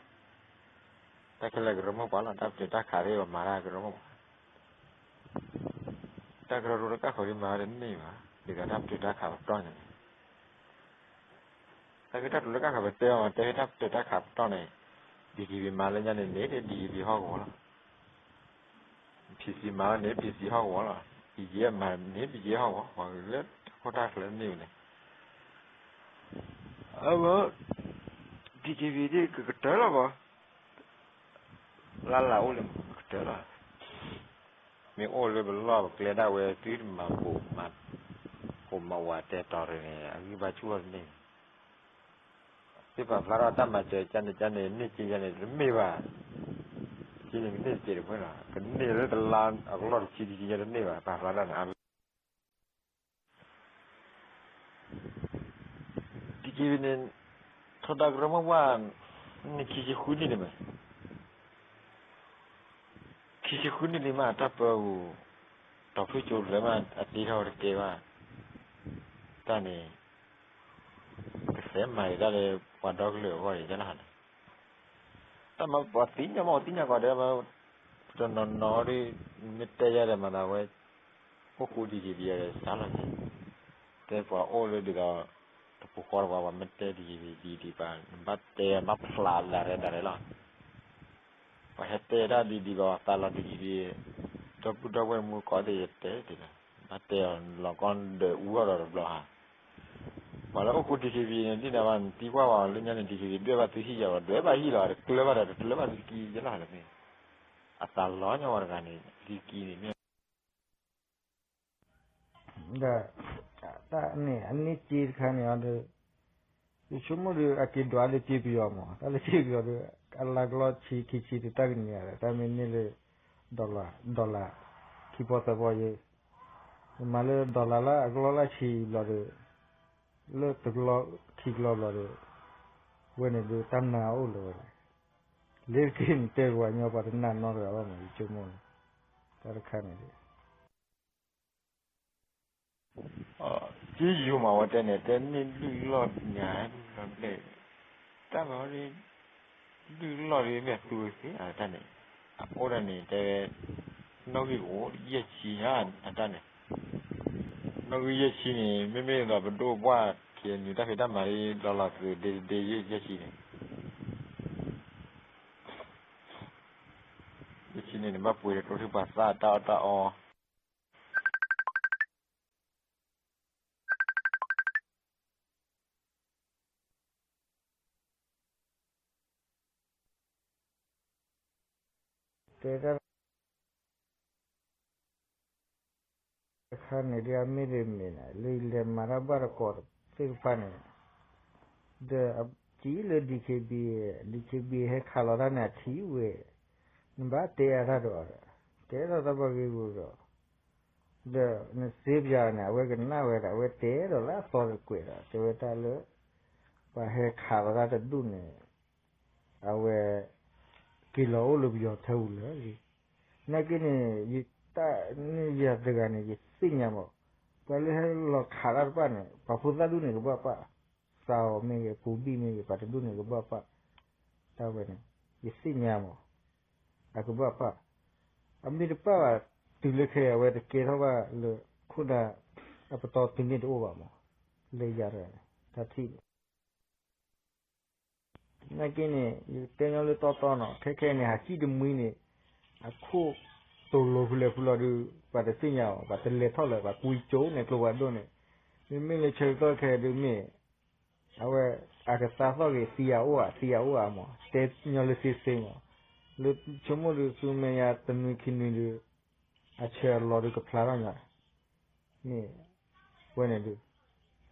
တၢ်ခဲလၢာ်ကရၢမိၢ်ပှၢ်လီၤ. တၢ်ပတုာ်တၢ်ခးသ့ၣ် ပမၤတၢ်ကရၢမိၢ်ပှၢ်, တၢ်ကရၢကရိတကၢ်ဃီဒ်မၤဝဲတန့ၢ်ဘၣ်. ဒ်သိးတၢ်ပတုာ်တၢ်ခးပတီၢ်န့ၣ် တၢ်ဂ့ၢ်တၢ်ကျိၤလၢကၢ်ဃီပတဲအီၤ တဲတၢ်ပတုာ်တၢ်ခးပတီၢ်န့ၣ်, DKBA မၤလၢညါန့ၣ်န့ၣ် DKBA ဟီၣ်ကဝီၤလီၤ. PC မၤလၢန့ၣ် PC ဟီၣ်ကဝီၤလီၤ. BGF မၤန့ၣ် BGF ဟီၣ်ကဝီၤ, ပှၤလၢတၢ်ခိၣ်တၢ်ချၢန့ၢ်ဝဲန့ၣ် အဝဲ DKBA ဒ်ကကတၢၢ်လီၤဘၣ်, လၢ်လၢ်အိၣ်လၢကတၢၢ်လီၤ. မ့ၢ်အိၣ်လၢပလီၢ်ပကျဲဒၣ်ဝဲ သုတမၤဘိးမၤ, ဟိးမၤဝးတဲတီၤရ့ၣ်န့ၣ် အဂံၢ်ဘါဆူၣ်ထီၣ်တန့ၢ်. သ့ၣ်ပာ်ဖျါထီၣ်တၢ်မၤစၢၤကန့ၣ်ကန့ၣ် န့ၢ်က့ယါန့ၣ် တမ့ၢ်ဘၣ်. ကန့ၣ်ကန့ၢ်တကဲးတဖၣ်လီၤ. ကန့ၢ်လၢတလါအကလီၢ်တဆံတဆံယါတန့ၢ်ဘၣ် ပာ်ဖျါထီၣ်န့ၣ် DKBA န့ၣ် ထီဒါကရၢမိၢ်ပှၢ် နံၣ်ခံဆံဃုနံၣ်လံမး, ခံဆံဃုနံၣ်လံမး တၢ်ပၢအူ, တီၤဖုၣ်ကၠိဖျၢၣ်မး အတ့ထီၣ်ဝဲတကဲဘၣ်, တၢ်န့ၣ် ကစဲးမၤဒၣ်လၢပှၤဒီကလုာ်အဂီၢ်န့ၣ် ယလီၤန့ၣ် တၢ်မၤပှၤသ့ၣ်ညါမး ပှၤသ့ၣ်ညါကီးဒီး တနီၤနီၤဒီး မ့ၢ်တဲယါဒီးမၤသးဝဲ အိၣ်ဃူ DKBA ဒီးစးလီၤက့ၤ, တဲပှၤအိၣ်လၢဒ်သိး တပူၤဃီတပှၤ ပှၤမ့ၢ်တဲ DKBA ဒ်ဒ်ပှၤ နဘၣ်တဲဘၣ်ဖျါလၢရဲၣ်ဒၣ်ရဲၣ်လီၤ. ပှၤဟဲတဲဒၣ်ဒ်ဒ်ပှၤသးလီၤ DKBA ဒီပုၢ်ဒီဝဲၢ်မူကီးသ့ၣ်ယတဲဒ်လီၤ, ဘၣ်တဲအီၤလီၤကီဒၢးအူထီၣ်ဒီးတဘျီဟါ ပှၤလၢအိၣ်ဃူ DKBA န့ၣ် ဒ်န့ၣ်ဘၣ် နသံကွၢ်ဝဲလၢညါန့ၣ် DKBA ဒွဲၣ်ဘၣ်သုဟံၣ်ယၤဘၣ် ဒွဲၣ်ဘၣ်ဟံၣ်လီၤ တကျၢၤဘၣ်ဒီး တကျၢၤဘၣ်သုကံယလီၤလၢမ့ၢ် အသးလီၤညါဝဲတဂၤန့ၣ် သုကံန့ၣ်မ့ၢ် ဒီး တၢ်န့ၣ် အန့ၢ်စ့တခါန့ၣ်ဒီး ယဆိကမိၣ်ဒီး အက့ၤဒွးလၢစ့ပယီၤမး တၢ်လၢစ့ပယီၤဒီး အလါကလီၢ်ဆံခံဆံဒီး တၢ်ကန့ၢ်ယါဒီး တၢ်မ့ၢ်န့ၢ်လၢ dollar dollar ခံပီသၢပီယဲ မ့ၢ်လၢ dollar လၢအကလီၢ်လၢဆံဘျီဒီး လၢတကလီၢ်ခံကလီၢ်ဘျီဒီး ဝဲန့ၣ်ဒီးတၢ်နာ်အိၣ်လၢၤဝဲဒၣ် လ့ၤတက့ၢ်နတဲပှၤကညီပှၤတနာ်နီတဂၤဘၣ်မး ယဆိကမိၣ်န့ၣ် တၢ်တခါန့ၣ်ဒီး ကယိၤမးဝဲတဲန့ၣ် တဲန့ၢ်လုၢ်လီၢ်ညါ လုၢ်လီၢ်ဘျဲၣ် တၢ်မၤဝဲ လုၢ်လီၢ်ဒီးမ့ၢ်အသူဝဲသ့အတၢ်န့ၣ် အအိၣ်ဒၣ်န့ၣ် တဲဝဲ နီၣ်ဂံၢ်အိၣ်ယဲၢ်ဆံညါအတၢ်န့ၣ် နီၣ်ဂံၢ်ယဲၢ်ဆံန့ၣ် မ့မ့ၢ်ဒ်သိးပဒိၣ်ပှၢ် KNU တၢ်ဖံးတၢ်မၤလၢလီၤလီၤသုးဒ့ဒ့ယဲၢ်ဆံန့ၣ် ယဲၢ်ဆံန့ၣ် နဘၣ်ပှ့ၤဒီးတိထံၣ်ပှၤသၣ်တၢ်အီၣ်တၢ်အီ တဲတၢ် တခါန့ၣ်ဒ်အမ့ၢ်တမ့ၢ်န့ၣ် လၢယလဲၤမၤတၢ်ဘၣ်တကိးသ့ၣ်တဖၣ်န့ၣ် ဒီးအစံးလၢ DKBA, DKBA ဟဲခးလီၤတၢ်န့ၣ် အထံၣ်ဝဲ, နဘၣ်တဲအါတၢ်ဒီး တဲထီၣ်တၢ်ဘၣ်ဂ့ၢ်ဂီၤဒီး ဒီးနစ့ပယၤန့ၣ် အဝဲကနၣ်ဝဲဒၣ် အဝဲတဲဒီးလၢအသီတကွဲးဒီး တဲဝဲတၢ်လၢ ပှၤဟဲခးလီၤတၢ်တဒူၣ်န့ၣ် အဝဲ က့ၤလီၤအိၣ်လၢပယီၤထၢပူၤလၢာ်လံ. နာ်က့န့ၣ် ယတၢ်န့ၢ်ယၤတဂၤန့ၣ် ယသ့ၣ်ညါမး, ပှၤလၢဟဲလီၤခးတၢ်တဖၣ်န့ၣ် ပှၤဖိသၣ်ဒူၣ်န့ၣ်ကဘၣ်ပာ်, စးအီၤမ့ၢ်ဂ့ၤ ပူၤဘံၣ်မ့ၢ်ဂ့ၤ ပှၤတဒူၣ်န့ၣ်ကဘၣ်ပာ်, တၢ်ဝဲန့ၣ် ယသ့ၣ်ညါမး, အကဘၣ်ပာ်, အမ့ၢ်တပာ်ဘၣ် တုၤလၢခဲအံၤ အဝဲတကဲထီၣ်ဘၣ်လၢ ခိၣ်နၢ် အပတီၢ်တုၤန့ၣ်တအိၣ်ဘၣ်မး, လၢယၤတဂၤန့ၣ် တၢ်ထံၣ်န့ၣ် နာ်က့န့ၣ် ယတဲညီလၢတီတီနီၤ ခဲခဲအံၤန့ၣ် ဟးစံၣ်တမှံန့ၣ် အခိၣ်တိၤလိၤဖဲလဲၣ်ဖဲလဲၣ်ဒီး ပှၤတသ့ၣ်ညါအီၤ ပှၤတလဲၤထီၣ်လၢၤ ပှၤကွံကၠိန့ၣ် ကျိဖးဒိၣ်န့ၣ်, မ့မ့ၢ်လၢဆၢကတီၢ်ခဲအံၤဒုးမ့ၢ် အဝဲ အကသါသီၣ်ဂ့ၤ သံအအိၣ်ဧါ သံအအိၣ်ဧါမး တဲညီလၢသ့သ့မး, လၢဆိကမိၣ်ဒုး ဆူမဲာ်ညါတနွံခံနွံဒုး အဆၢအလီၤဒုးကဖျါထီၣ်ညါ, မ့ၢ် ဝဲန့ၣ်ဒုး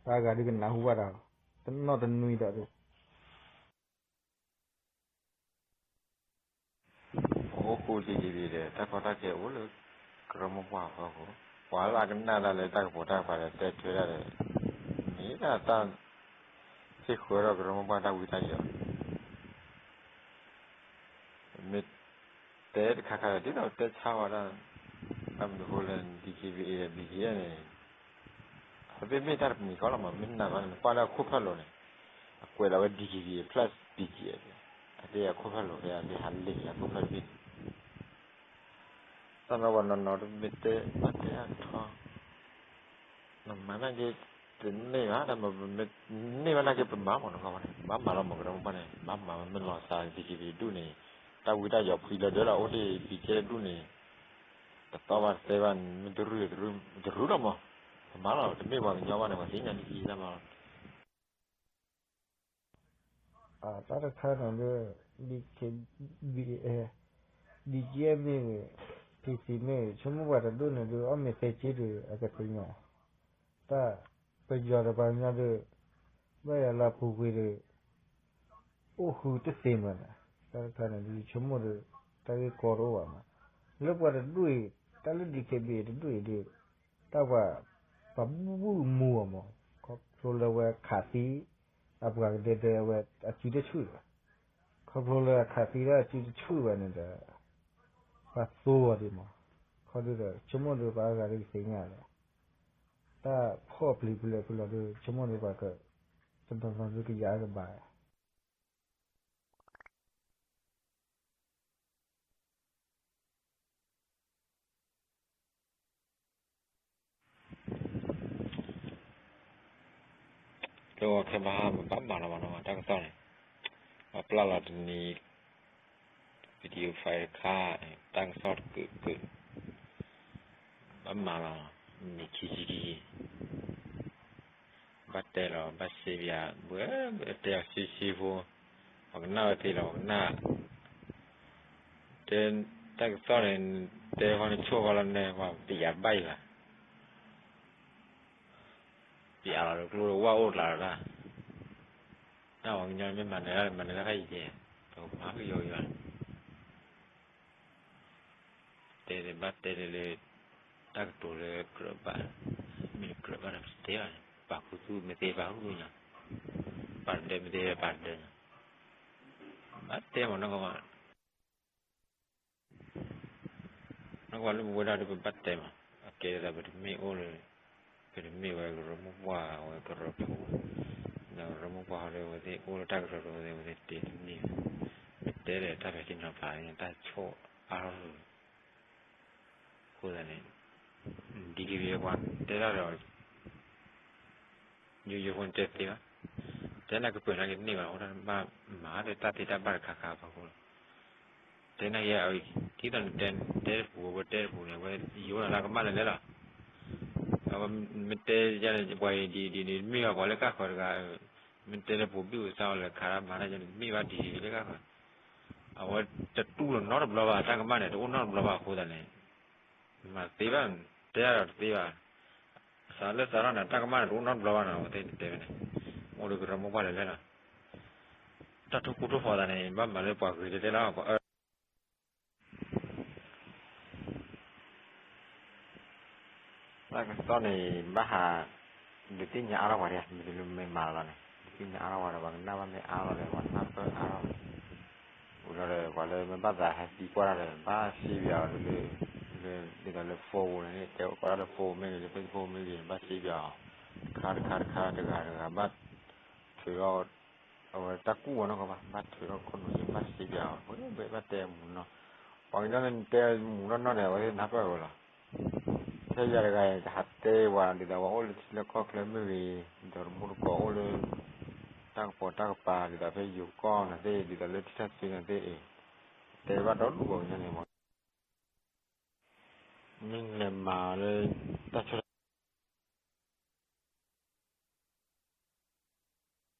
ပှၤဂၤဒုးကနၢ်ဟူဘၣ်တၢ်လီၤ, တနီၣ်တနွံဒီးဒုး အိၣ်ဃူ DKBA ဒီး တၢ်ကီတၢ်ခဲအိၣ်လၢ ကရၢမိၢ်ပှၢ်အဖီခိၣ်, ပှၤလၢအကနၣ်တၢ်လၢတၢ်ကပိာ်တၢ်ကပၤဒီး တဲထွဲတၢ်ဒီး မ့ၢ်ဒၣ်တၢ် ဟ့ၣ်ဃၢၤထီၣ်ကရၢမိၢ်ပှၢ်တၢ်ဝံတၢ်ယိး မ့ၢ်တဲတခါခါဒီး ဒ်သိးတဲဆါဝဲဒၣ် ဘၣ်မနုၤဃိလၢ DKBA ဒီး BGF န့ၣ် အသ့ၣ်မ့ၢ်တၢ်တမံၤဃီလီၤမး မ့ၢ်နာ်ဘၣ်န့ၣ် နကွၢ်လၢအခိၣ်ဖၢၣ်လိၤန့ၣ် အကွဲးလီၤဝဲ DKBA plus BGF အသ့ၣ်အခိၣ်ဖၢၣ်လိၤဖဲအသ့ၣ်ဟးလ့ၣ်လၢအခိၣ်ဖၢၣ်တဘ့ၣ်န့ၣ် တၢ်မ့ၢ်ပှၤနီၢ်နီၢ်တမ့ၢ်တဲဘၣ်တဲအါထီၣ် နမၤနာ်က့ တန့ၢ်ဘၣ် တမ့ၢ်န့ၢ်ဘၣ်နာ်က့ ပမၤမးနီၢ်ကီၢ်ဘၣ်န့ၣ် ဘၣ်မၤလီၤမး ကရၢမိၢ်ပှၢ်န့ၣ် ဘၣ်မၤမး မ့ၢ်လီၤသး DKBA ဒူၣ်န့ၣ် တၢ်ဝံတၢ်ယိးဖှံလၢဒၢလီၤ အိၣ်ဒံး BGF ဒူၣ်န့ၣ် တသီဘၣ်တသဲဘၣ် မ့ၢ်တရူၢ်တရူၢ် တရူၢ်လီၤမး ပမၤလီၤ တမ့ၢ်ပှၤကညီဘၣ်န့ၣ် ပှၤသ့ၣ်ညါလံကံတၢ်မၤလီၤ တၢ်တခါန့ၣ်ဒီး DKBA, BGF မ့ၢ်ဂ့ၤ, PC မ့ၢ်ဂ့ၤ ဆိကမိၣ်ပှၤတဒူၣ်န့ၣ်ဒီး အီၣ်မ့ၤသဲက့ဒီး အကသ့ၣ်ညါ, တၢ်ပယီၤဒီးပှၤကညီဒီး ဘၣ်ယၤလၢအပူၤကွံာ်ဒီး အိၣ်ဃုာ်တသ့မးန့ၣ်, တၢ်တခါန့ၣ်ဒီး ယဆိကမိၣ်ဒီး တၢ်ဂ့ၢ်ကီတအိၣ်ဘၣ်မး, လၢပှၤတဒူၣ်အံၤ တၢ်လၢ DKBA တဒူၣ်အံၤဒီး တၢ်ပှၤ ပှၤဘူၣ်မူအီၤမး, ခီဖျိလၢဝဲခးသံ အပှၤကဒဲဒဲဝဲအစုတဆူၣ်ဘၣ်, ခီဖျိလၢအခးသံဒၣ်အစုတဆူၣ်ဘၣ်န့ၣ်ဒီး ပှၤသိအီၤဒံးမး, ခီဒုဒီး ဆိကမိၣ်ဒီးပှၤအါဂၤဒုးကသ့ၣ်ညါလီၤ, တၢ်ဖီၣ်ပျံၤဖဲလဲၣ်ဖဲလဲၣ်ဒီး ဆိကမိၣ်ဒီးပှၤက တနီၤနီၤဒုးကယၤအကဘၣ် တဝီခဲဘၣ်ဟါ ပဘၣ်မၤလီၤဘၣ်နီၤ တၢ်ကစီၣ်န့ၣ်, ပှၤပျၢ်လီၤတနံၤ video file တခါ တၢ်ကစီၣ်တကုာ်ကုာ်, ဘၣ်မၤလီၤ နံၤခံဆံခံ ဘၣ်တဲလီၤ ဘၣ်စ့ပယၤ ဘၣ် တဲအီၤဆံဆံဖိ, ပှၤကနၣ်ဝဲသ့လီၤ ပှၤကနၣ်, တဲ တၢ်ကစီၣ်န့ၣ် တဲဃီနဆိၣ်ဃီလီၤန့ၣ် ပှၤပယၤဘၣ်ယၤဘၣ် ပယၤလီၤကျိဒီးဝၣ်အိၣ်တလးလီၤတၢ်, တၢ်ပှၤကညီမ့ၢ်မၤနၢၤတၢ် မၤနၢၤတၢ်ဖဲအံၤကဲ, ပကမၤကယီကယီန့ၣ် တဲဒ်ဘၣ်တဲဒ်လၢ တၢ်ကတိၤလၢကြၢးဘၣ်, မ့ၢ်ကြၢးဘၣ်ဒီးပတဲဘၣ်န့ၣ် ပာ်ခူသူၣ်မ့ၢ်သ့ပာ်ခူသူၣ်ညါ, ပာ်တဒၢမ့ၢ်သ့ပာ်တဒၢညါ, ဘၣ်တဲမးနီၢ်ကီၢ်မး နီၢ်ကီၢ်လၢပဝဲဒၣ်ဒီးပဘၣ်တဲမး, အကဲဒ်သိးပတမ့ၢ်အိၣ်လၢ ပတမ့ၢ်ဝဲကရၢမိၢ်ပှၢ်ဝဲကရၢဖိ, ဒီးကရၢမိၢ်ပှၢ်ဟီဒီး အဝဲသ့ၣ်အိၣ်လၢတၢ်ကရၢဒီး အဝဲသ့ၣ်တဲတန့ၢ်ဘၣ်, ပတဲဒီးတၢ်ဖဲသ့ၣ်နီၤဖး တၢ်ဆိၣ်အါထီၣ်လီၤ, အဃိသတးန့ၣ် DKBA ပှၤတဲတၢ်ဒီး ယိယိဖိန့ၣ်တဲသ့ဘၣ်, တဲနၢ်ကပၢၢ်နာ်က့န့ၢ်ဘၣ် အဃိတၢ်ဘၣ်မၤဒီးတၢ်သ့တၢ်ဘၣ်တခါခါအဖီခိၣ်လီၤ, တဲနာ်က့ အဝဲ ဒ်သိးနတဲ တဲတပူၤ အဝဲတဲတပူၤန့ၣ် အဝဲယိနၤလၢကမၣ်လဲၤလဲၣ်လီၤ, အဝဲမ့ၢ်တဲယၤန့ၣ် ပှၤအံၤဒ်အံၤဒ်န့ၣ် မ့ၢ်ဘၣ်ပှၤလၢကၣ်ဃၢၤတဂၤ, မ့ၢ်တဲလၢပူၤဘံၣ်ပူၤဆါအီၤလၢခးတၢ်မၤတၢ်ယၤန့ၣ် မ့ၢ်ဘၣ်ဒ်အံၤလၢကၣ်ဃၢၤ, အဝဲတတူၢ်လီၤနီတဘျီဘၣ်, တၢ်ကမၣ်န့ၣ် တအိၣ်နီတဘျီဘၣ်အဃိသတးန့ၣ်, မၤတသ့ဘၣ်, တဲဒၣ်ဒီးတသ့ဘၣ်. စးလၢစးထီၣ်န့ၣ် တၢ်ကမၣ်န့ၣ် တအိၣ်နီတဘျီဘၣ်နီၤ, အဝဲသ့ၣ်တဲဝဲန့ၣ်, အိၣ်ဒီးကရၢမိၢ်ပှၢ်လဲၤလဲၣ်လီၤ. တၢ်ထိၣ်ဃူထိၣ်ဖိးသးန့ၣ် ဘၣ်မၤလၢပှၤဂ့ၤတဲတဲလီၤ, ပှၤအၢ တၢ်ကစီၣ်န့ၣ် ဘၣ်ဟး ဒုးသ့ၣ်ညါအါထီၣ်ပှၤဒံး, မ့ၢ်တမ့ၢ်မၤလီၤန့ၣ် ဒုးသ့ၣ်ညါအါထီၣ်ပှၤဒီး ပှၤကနၣ်ဘၣ်မ့ၢ်အါလီၤဒီး ပှၤနၢ်ပၢၢ်အါထီၣ်, ဝံၤလီၤဒီး ပှၤလၢမ့ၢ်ဘၣ်သးဟဲသံကွၢ်တၢ်ဒီး ဘၣ်စ့ပယီၤလၢ လၢ ဒ်သိးလၢ phone န့ၣ် တဲကွၢ်တၢ်လၢ phone မ့ၢ်ဂ့ၤ လၢ Facebook မ့ၢ်ဂ့ၤ ဘၣ်စ့ပယီၤ, တခါတခါတခါ တဂၤတဂၤဘၣ် ထုးထီၣ် အဝဲတၢ်ကူၣ်ဝဲနီၢ်ကီၢ်ဘၣ်, ဘၣ်ထုးထီၣ်ခိၣ်နူာ်က့ၤ ဘၣ်စ့ပယီၤ, ဘၣ်တဲမူနီၢ်, ပှၤကညီန့ၣ်တဲမူနီၢ်နီၢ်န့ၣ် အဝဲသ့ၣ်နၢ်ပၢၢ်ဝဲလီၤ. ဖဲယၤတဂၤအံၤ တဟးတဲဝဲဒ်သိး ပှၤအိၣ်လၢထံလၢကီၢ်ချၢမ့ၢ်ဂ့ၤ, ဒ်သိးတမူတကိးအိၣ်လၢ တၢ်ကပီၤတၢ်ကပၤ ဒ်သိးဖဲယိၤကီၢ်န့ၣ်သ့ၣ် ဒ်သိးလၢထံထၣ်သ့န့ၣ်သ့ၣ်အံၤ, တဲဘၣ်ဒီဒူၣ်ပှၤကညီန့ၣ် မ့ၢ်လဲၤမၤလၢ တၢ်ဆၢ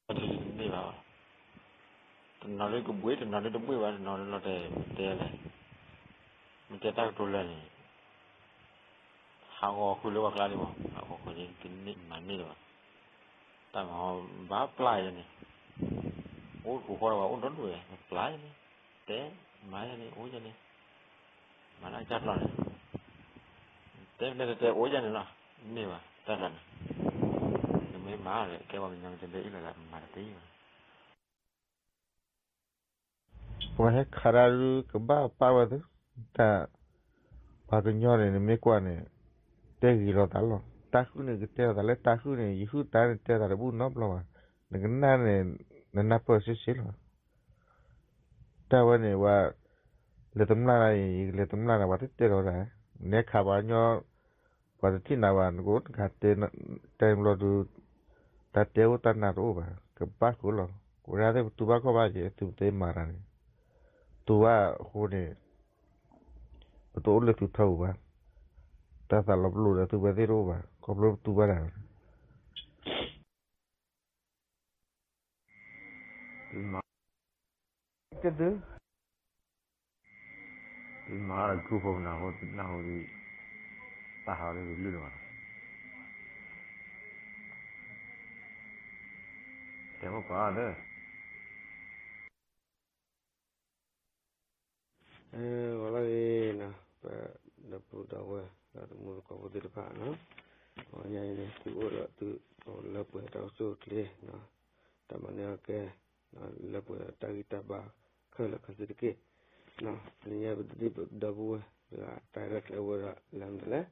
တန့ၢ်ဘၣ်, တနီၤဒ်ကဘှ့ၣ် တနီၤဒ်တဘှ့ၣ်ဘၣ်, တနီၤဒ်လီၤတဲာ်တဲလဲၣ်, မ့ၢ်တဲတၢ်ကတိၤလၢာ်န့ၣ် ဟးဂီၤဃုာ်လၢပှၤကျါဒံးမး, ဟးဂီၤဃုာ်န့ၣ် တန့ၢ်မၤန့ၢ်လၢၤဘၣ်, တၢ်မၤဘၣ်ပျၢ်ယဲန့ၣ်, အိၣ်တကိးဃီဒီးပှၤအိၣ်ဒီဒူၣ်ဝဲ ပျၢ်ယဲန့ၣ်, တဲမၤယဲန့ၣ် အိၣ်ယဲန့ၣ်, မၤတၢ်ကစၢ်ကျီန့ၣ် တဲတဲတဲအိၣ်ယဲန့ၣ်လီၤ, န့ၢ်ဘၣ်တၢ်ကျါန့ၣ်, နမ့ၢ်မၤဒီး ကဲပှၤကညီကတဲဒ်အံၤလီၤသး မၤတသ့ဘၣ်. ပှၤဟဲခးတၢ်ဒုးကဘၣ်ပာ်ဝဲသု, တၢ် ပှၤကညီန့ၣ် နမ့ၢ်ကွၢ်န့ၣ် တဲဂ့ၤလီၤသးလီၤ. တၢ်ဃုန့ၣ် ကတဲအသးလၢတၢ်ဃုန့ၣ် ယဃုတၢ်န့ၣ် တဲသးတဘူၣ်နီတဘျီဘၣ်. နကနၣ်န့ၣ် နနၢ်ပၢၢ်ဆ့ဆ့လီၤ. တၢ်ဝဲန့ၣ် ပှၤလဲၤတမျၢ်နၤအံၤ လဲၤတမျၢ်နၤ ပှၤတတဲလီၤတၢ်, နဲခးပှၤကညီ ပှၤတထံၣ်နၤဘၣ် နကအိၣ်နကတဲ တဲဘျီဒုး တၢ်တဲအိၣ်တၢ်နၢ်တအိၣ်ဘၣ် ကဘၣ်ဃုာ်လီၤ. ပဝဲဒၣ်သ့ၣ်ပတူၢ်ဘၣ်ခီၣ်ဘၣ်က့ၤ သုပသ့မၤတၢ်န့ၣ် တူၢ်ဘၣ်အဃိန့ၣ် ပတအိၣ်လၢသုထၢပူၤဘၣ်. တၢ်သးလီၤပလိာ်ဒီးသုဝဲသ့ၣ်တအိၣ်ဘၣ် ခီဖျိပတူၢ်ဘၣ်တၢ်န့ၣ် သုမၤ ကဲသု သုမၤလၢကၠိဖိမနၤအဃိ သုနၢ်ဟူဒ် တၢ်ဟးလၢသုလုၢ်လီၤဘၣ်လီၤ. တဲအိၣ်ကွၢ်လၢ ဂီၤလၢဂ့ၤနီၤ ပဒီပုၢ်ဒီဝဲၢ် ဒီးတမူတကိးဖိသ့ၣ်တဖၣ်နီၤ, ဂီၤညါအံၤန့ၣ် သုအိၣ်ဒီးသုလၢပှဲၤတၢ်အိၣ်ဆူၣ်အိၣ်ချ့နီၤ, တၢ်မၤန့ၢ်အီၣ်ကဲ လၢပှဲၤဒီးတၢ်ဂံၢ်တၢ်ဘါ ခဲလၢာ်ခဲဆ့တက့ၢ်. တနံၤညါပတဒံၣ်ပဒီပုၢ်ဝဲၢ်တဂၤ တၢ်ရဲၣ်ကျဲၤဝဲဒၣ်လၢမနုၤလဲၣ်,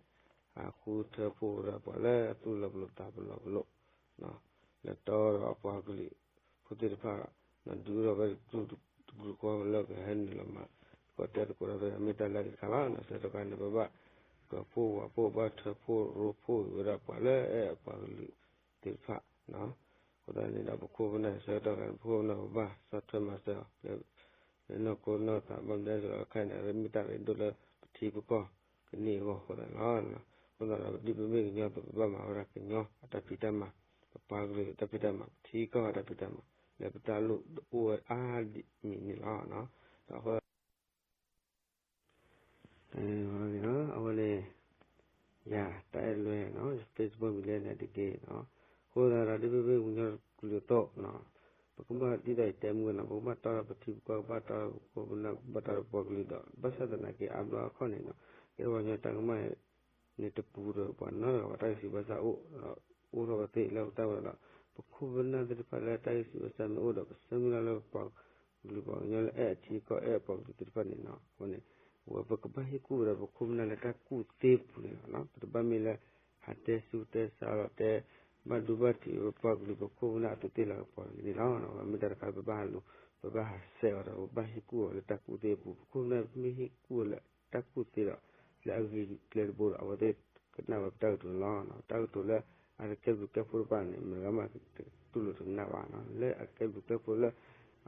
အဃုထၢဖှိၣ်ဝဲဒၣ်ပှၤလၢအသူၣ်လီၤပလိာ်သးပလီၤပလိာ် လဲၤတီဒီးအပှၤကလုာ်ဖိသ့ၣ်တဖၣ် ဒုးအိၣ်ထီၣ်ဝဲတကလုာ်တကလုာ်ဃီလၢကဟဲနုာ်လီၤမၤ ကီၢ်တဲသကိးဒီးဖဲမ့ၢ်တၢ်လၢအဂ့ၤတခါလီၤ. ဆၢကတီၢ်ခါန့ၣ် ပဘၣ်ပှၤဖှိၣ်ဝၤဖှိၣ်ဘၣ်ထၢဖှိၣ်ရိဖှိၣ်ဝဲဒၣ်ပှၤလၢအအဲၣ်အပှၤကလုာ်သ့ၣ်တဖၣ် အဃိသတးန့ၣ်ဒီး ပခိၣ်ပနၢ်ဆၢကတီၢ်ခါန့ၣ် ပခိၣ်ပနၢ်ပဘၣ်ဆီၣ်ထွဲမၤစၢၤအီၤ လၢနီၢ်ခိနီၢ်သး ဘၣ်မနုၤလဲၣ်ခဲအံၤန့ၣ် မ့ၢ်တၢ်ရ့ဒိၣ်လၢပထံပကီၢ်ကန့ၢ်အဂီၢ်အဃိသတးန့ၣ်လီၤ. အဃိသတးဒီး ပဒ်ပမ့ၢ်ကညီ ပကဘၣ်မၤဝဲဒၣ်ကညီအတၢ်ဖံးတၢ်မၤ ပပှၤကလုာ်အတၢ်ဖံးတၢ်မၤ ပထံကီၢ်အတၢ်ဖံးတၢ်မၤ လၢပတၢ်လိၣ်အိၣ်ဝဲအါဒ်မံၤန့ၣ်လီၤ. ဒီးအဃိ အဝဲန့ၣ် ယၤတၢ်အဲၣ်လွဲနီၤ Facebook မံၤလဲၣ်န့ၣ်တက့ၢ်နီၤ. အဃိသတးဒီး ဒ်ပမ့ၢ်ကညီတကလုာ်အသိးနီၤ ပကဘၣ်ဒ်သိးယတဲမုၢ်နီၤ ပကဘၣ်တီဒီးပထံပကီၢ် ကဘၣ်တီဒီးပခိၣ်ပနၢ် ကဘၣ်တီဒီးပပှၤကလုာ်ဒီး ဘၣ်ဆၣ်သနာ်က့ အါဘျီအခီၣ်န့ၣ်နီၤ ကဲပှၤကညီတၢ်ကမၣ်န့ၣ် တပူၤဒီးပှၤနီတဂၤဘၣ် တၢ်ဂံၢ်စၢ်ဘါစၢ်အိၣ်ဒီး အိၣ်ထီၣ်ဝဲသ့ၣ်လၢပတၢ်ဝဲဒီး ပခိၣ်ပနၢ်သ့ၣ်တဖၣ်လၢတၢ်ဂံၢ်စၢ်ဘါစၢ်မ့ၢ်အိၣ်ဒီး ပဆၢမုၢ်လၢ်လၢပပှၤကလုာ်ပှၤကညီလၢအဲၣ်အထံအကီၢ်အဲၣ်အပှၤကလုာ်သ့ၣ်တဖၣ်န့ၣ်နီၤ အဃိန့ၣ် အဝဲပကဘၣ်ဟ့ၣ်ကူၣ်ဝဲဒီးပခိၣ်ပနၢ်လၢတၢ်ကူၣ်သ့ပူၤန့ၣ်လီၤ. ပတဘၣ်မ့ၢ်လၢ ဟးတဲဆူးတဲဆါလီၤ တဲဘၣ်ဒိဘၣ်ထံးပပှၤကလုာ်ပခိၣ်ပနၢ်အသိးသ့ၣ်လီၤကပီၤန့ၣ်လီၤ. မ့ၢ်တၢ်တခါပဘၣ်ဟးလူၤ ပဘၣ်ဟးဆဲးအီၤဒီး ပဘၣ်ဟ့ၣ်ကူၣ်အီၤလၢတၢ်ကူၣ်သ့ပူၤ ပခိၣ်ပနၢ်မ့ၢ်ဟ့ၣ်ကူၣ်အီၤလၢတၢ်ကူၣ်သ့ဒီး လၢအဂ့ၤကျဲတဘိဒီး အဝဲသ့ၣ်ကနၣ်ဝဲပတၢ်ကတိၤန့ၣ်လီၤ. တၢ်ကတိၤလၢအတကဲဘျုးကဲဖှိၣ်တဖၣ်န့ၣ် မ့ၢ်ဂ့ၤမးတူၢ်လိာ်တကနၣ်ဘၣ်နီၤ လၢအကဲဘျုးကဲဖှိၣ်လၢ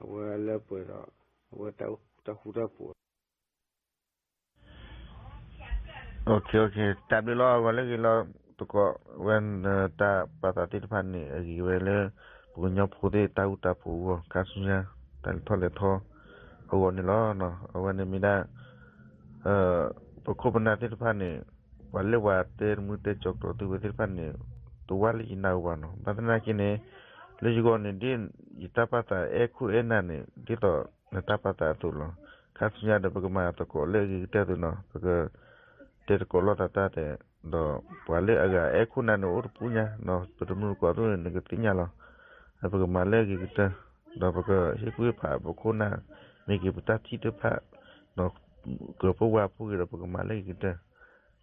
အဝဲလၢပှဲၤဒီး အဝဲတၢ်ဃူတၢ်ဖိး တၢ်ဘျုးလီၤ ဂီၤလၢဂ့ၤလီၤ တကိးဝဲ တၢ်ပာ်သးသ့ၣ်တဖၣ်န့ၣ် အဂ့ၤဝဲလၢ ပကညီဖိသ့ၣ်တၢ်ဃူတၢ်ဖိးအဂီၢ် ခါဆူညါ တၢ်လဲၤထီၣ်လဲၤထီ အဂီၢ်န့ၣ်လီၤ. အဝဲန့ၣ်မ့ၢ်ဒၣ် ပခိၣ်ပနၢ်သ့ၣ်တဖၣ်န့ၣ် ပှၤလၢပှၤတဲတမုာ်တဲကၠီၤကျိာ်သုဝဲသ့ၣ်တဖၣ်န့ၣ် တဝါလၢယနၢ်ဟူဘၣ်နီၤ. ဘၣ်သနာ်က့န့ၣ် လၢယဂီၢ်န့ၣ် ဒ်ယတၢ်ပာ်သးအဲၣ်ခိၣ်အဲၣ်နၢ်န့ၣ် ဒ်သိးနတၢ်ပာ်သးအသိးလီၤ. ခါဆူညါဒီး ပကမၤသကိးလၢအဂ့ၤကတၢၢ်သုနီၤ, ပကတဲသကိးလိာ်သးတၢ်ဒီး ဒီးပှၤလၢအဂၤအဲၣ်ခိၣ်နၢ်န့ၣ်အိၣ်တပူၤညါနီၤ, ပတမုၢ်တကိးသုန့ၣ် နကသ့ၣ်ညါလီၤ. ပကမၤလၢအဂ့ၤကတၢၢ် ဒီးပကဟ့ၣ်ကူၣ်ဟ့ၣ်ဖးပခိၣ်နၢ် မ့ၢ်ဂ့ၤပတၢ်ထံၣ်တဖၣ် ဒီးကၢၤဖိဝါဖိဂ့ၤဒီး ပကမၤလၢအဂ့ၤကတၢၢ်.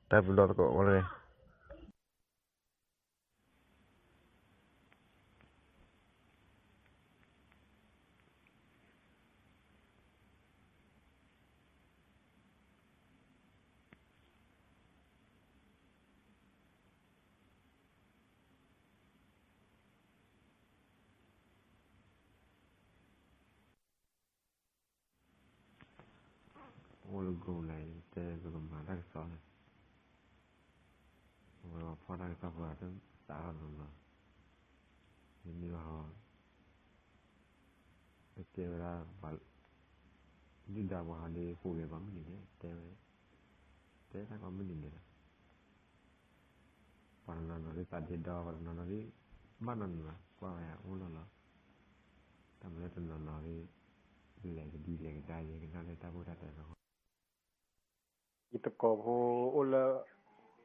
တၢ်ဘျုးလီၤသကိးဝဲလၢ အိၣ်လၢ group လၢ တဲပကမၤတၢ်ကစီၣ်န့ၣ်, အဝဲပှၤဖီၣ်တၢ်ကစီၣ်ဖိအတသးလီၤနီၤ, မ့မ့ၢ်ဟီ တဲဝဲဒၣ် ဒုၣ်ဒါပှၤဟီဒ်ဃိဂဲၤပှၤမုၢ်နံၤန့ၣ် တဲဝဲ, တဲတၢ်ကိးမုၢ်နံၤန့ၣ်လီၤ. ပှၤတနီၤနီၤဒ်သးဒ့ဒီ ပှၤတနီၤနီၤဒ် ဘၣ်နီတမံၤဘၣ် ကွၢ်ဝဲအိၣ်လီၤလီၤ. တၢ်မၤလၢတနီၤနီၤဒ် လဲၤကဒံလဲၤကဒါ ယကနၣ်လၢတၢ်ဖိတၢ်တဲအဖီခိၣ် ယသကိးဖိအိၣ်လၢ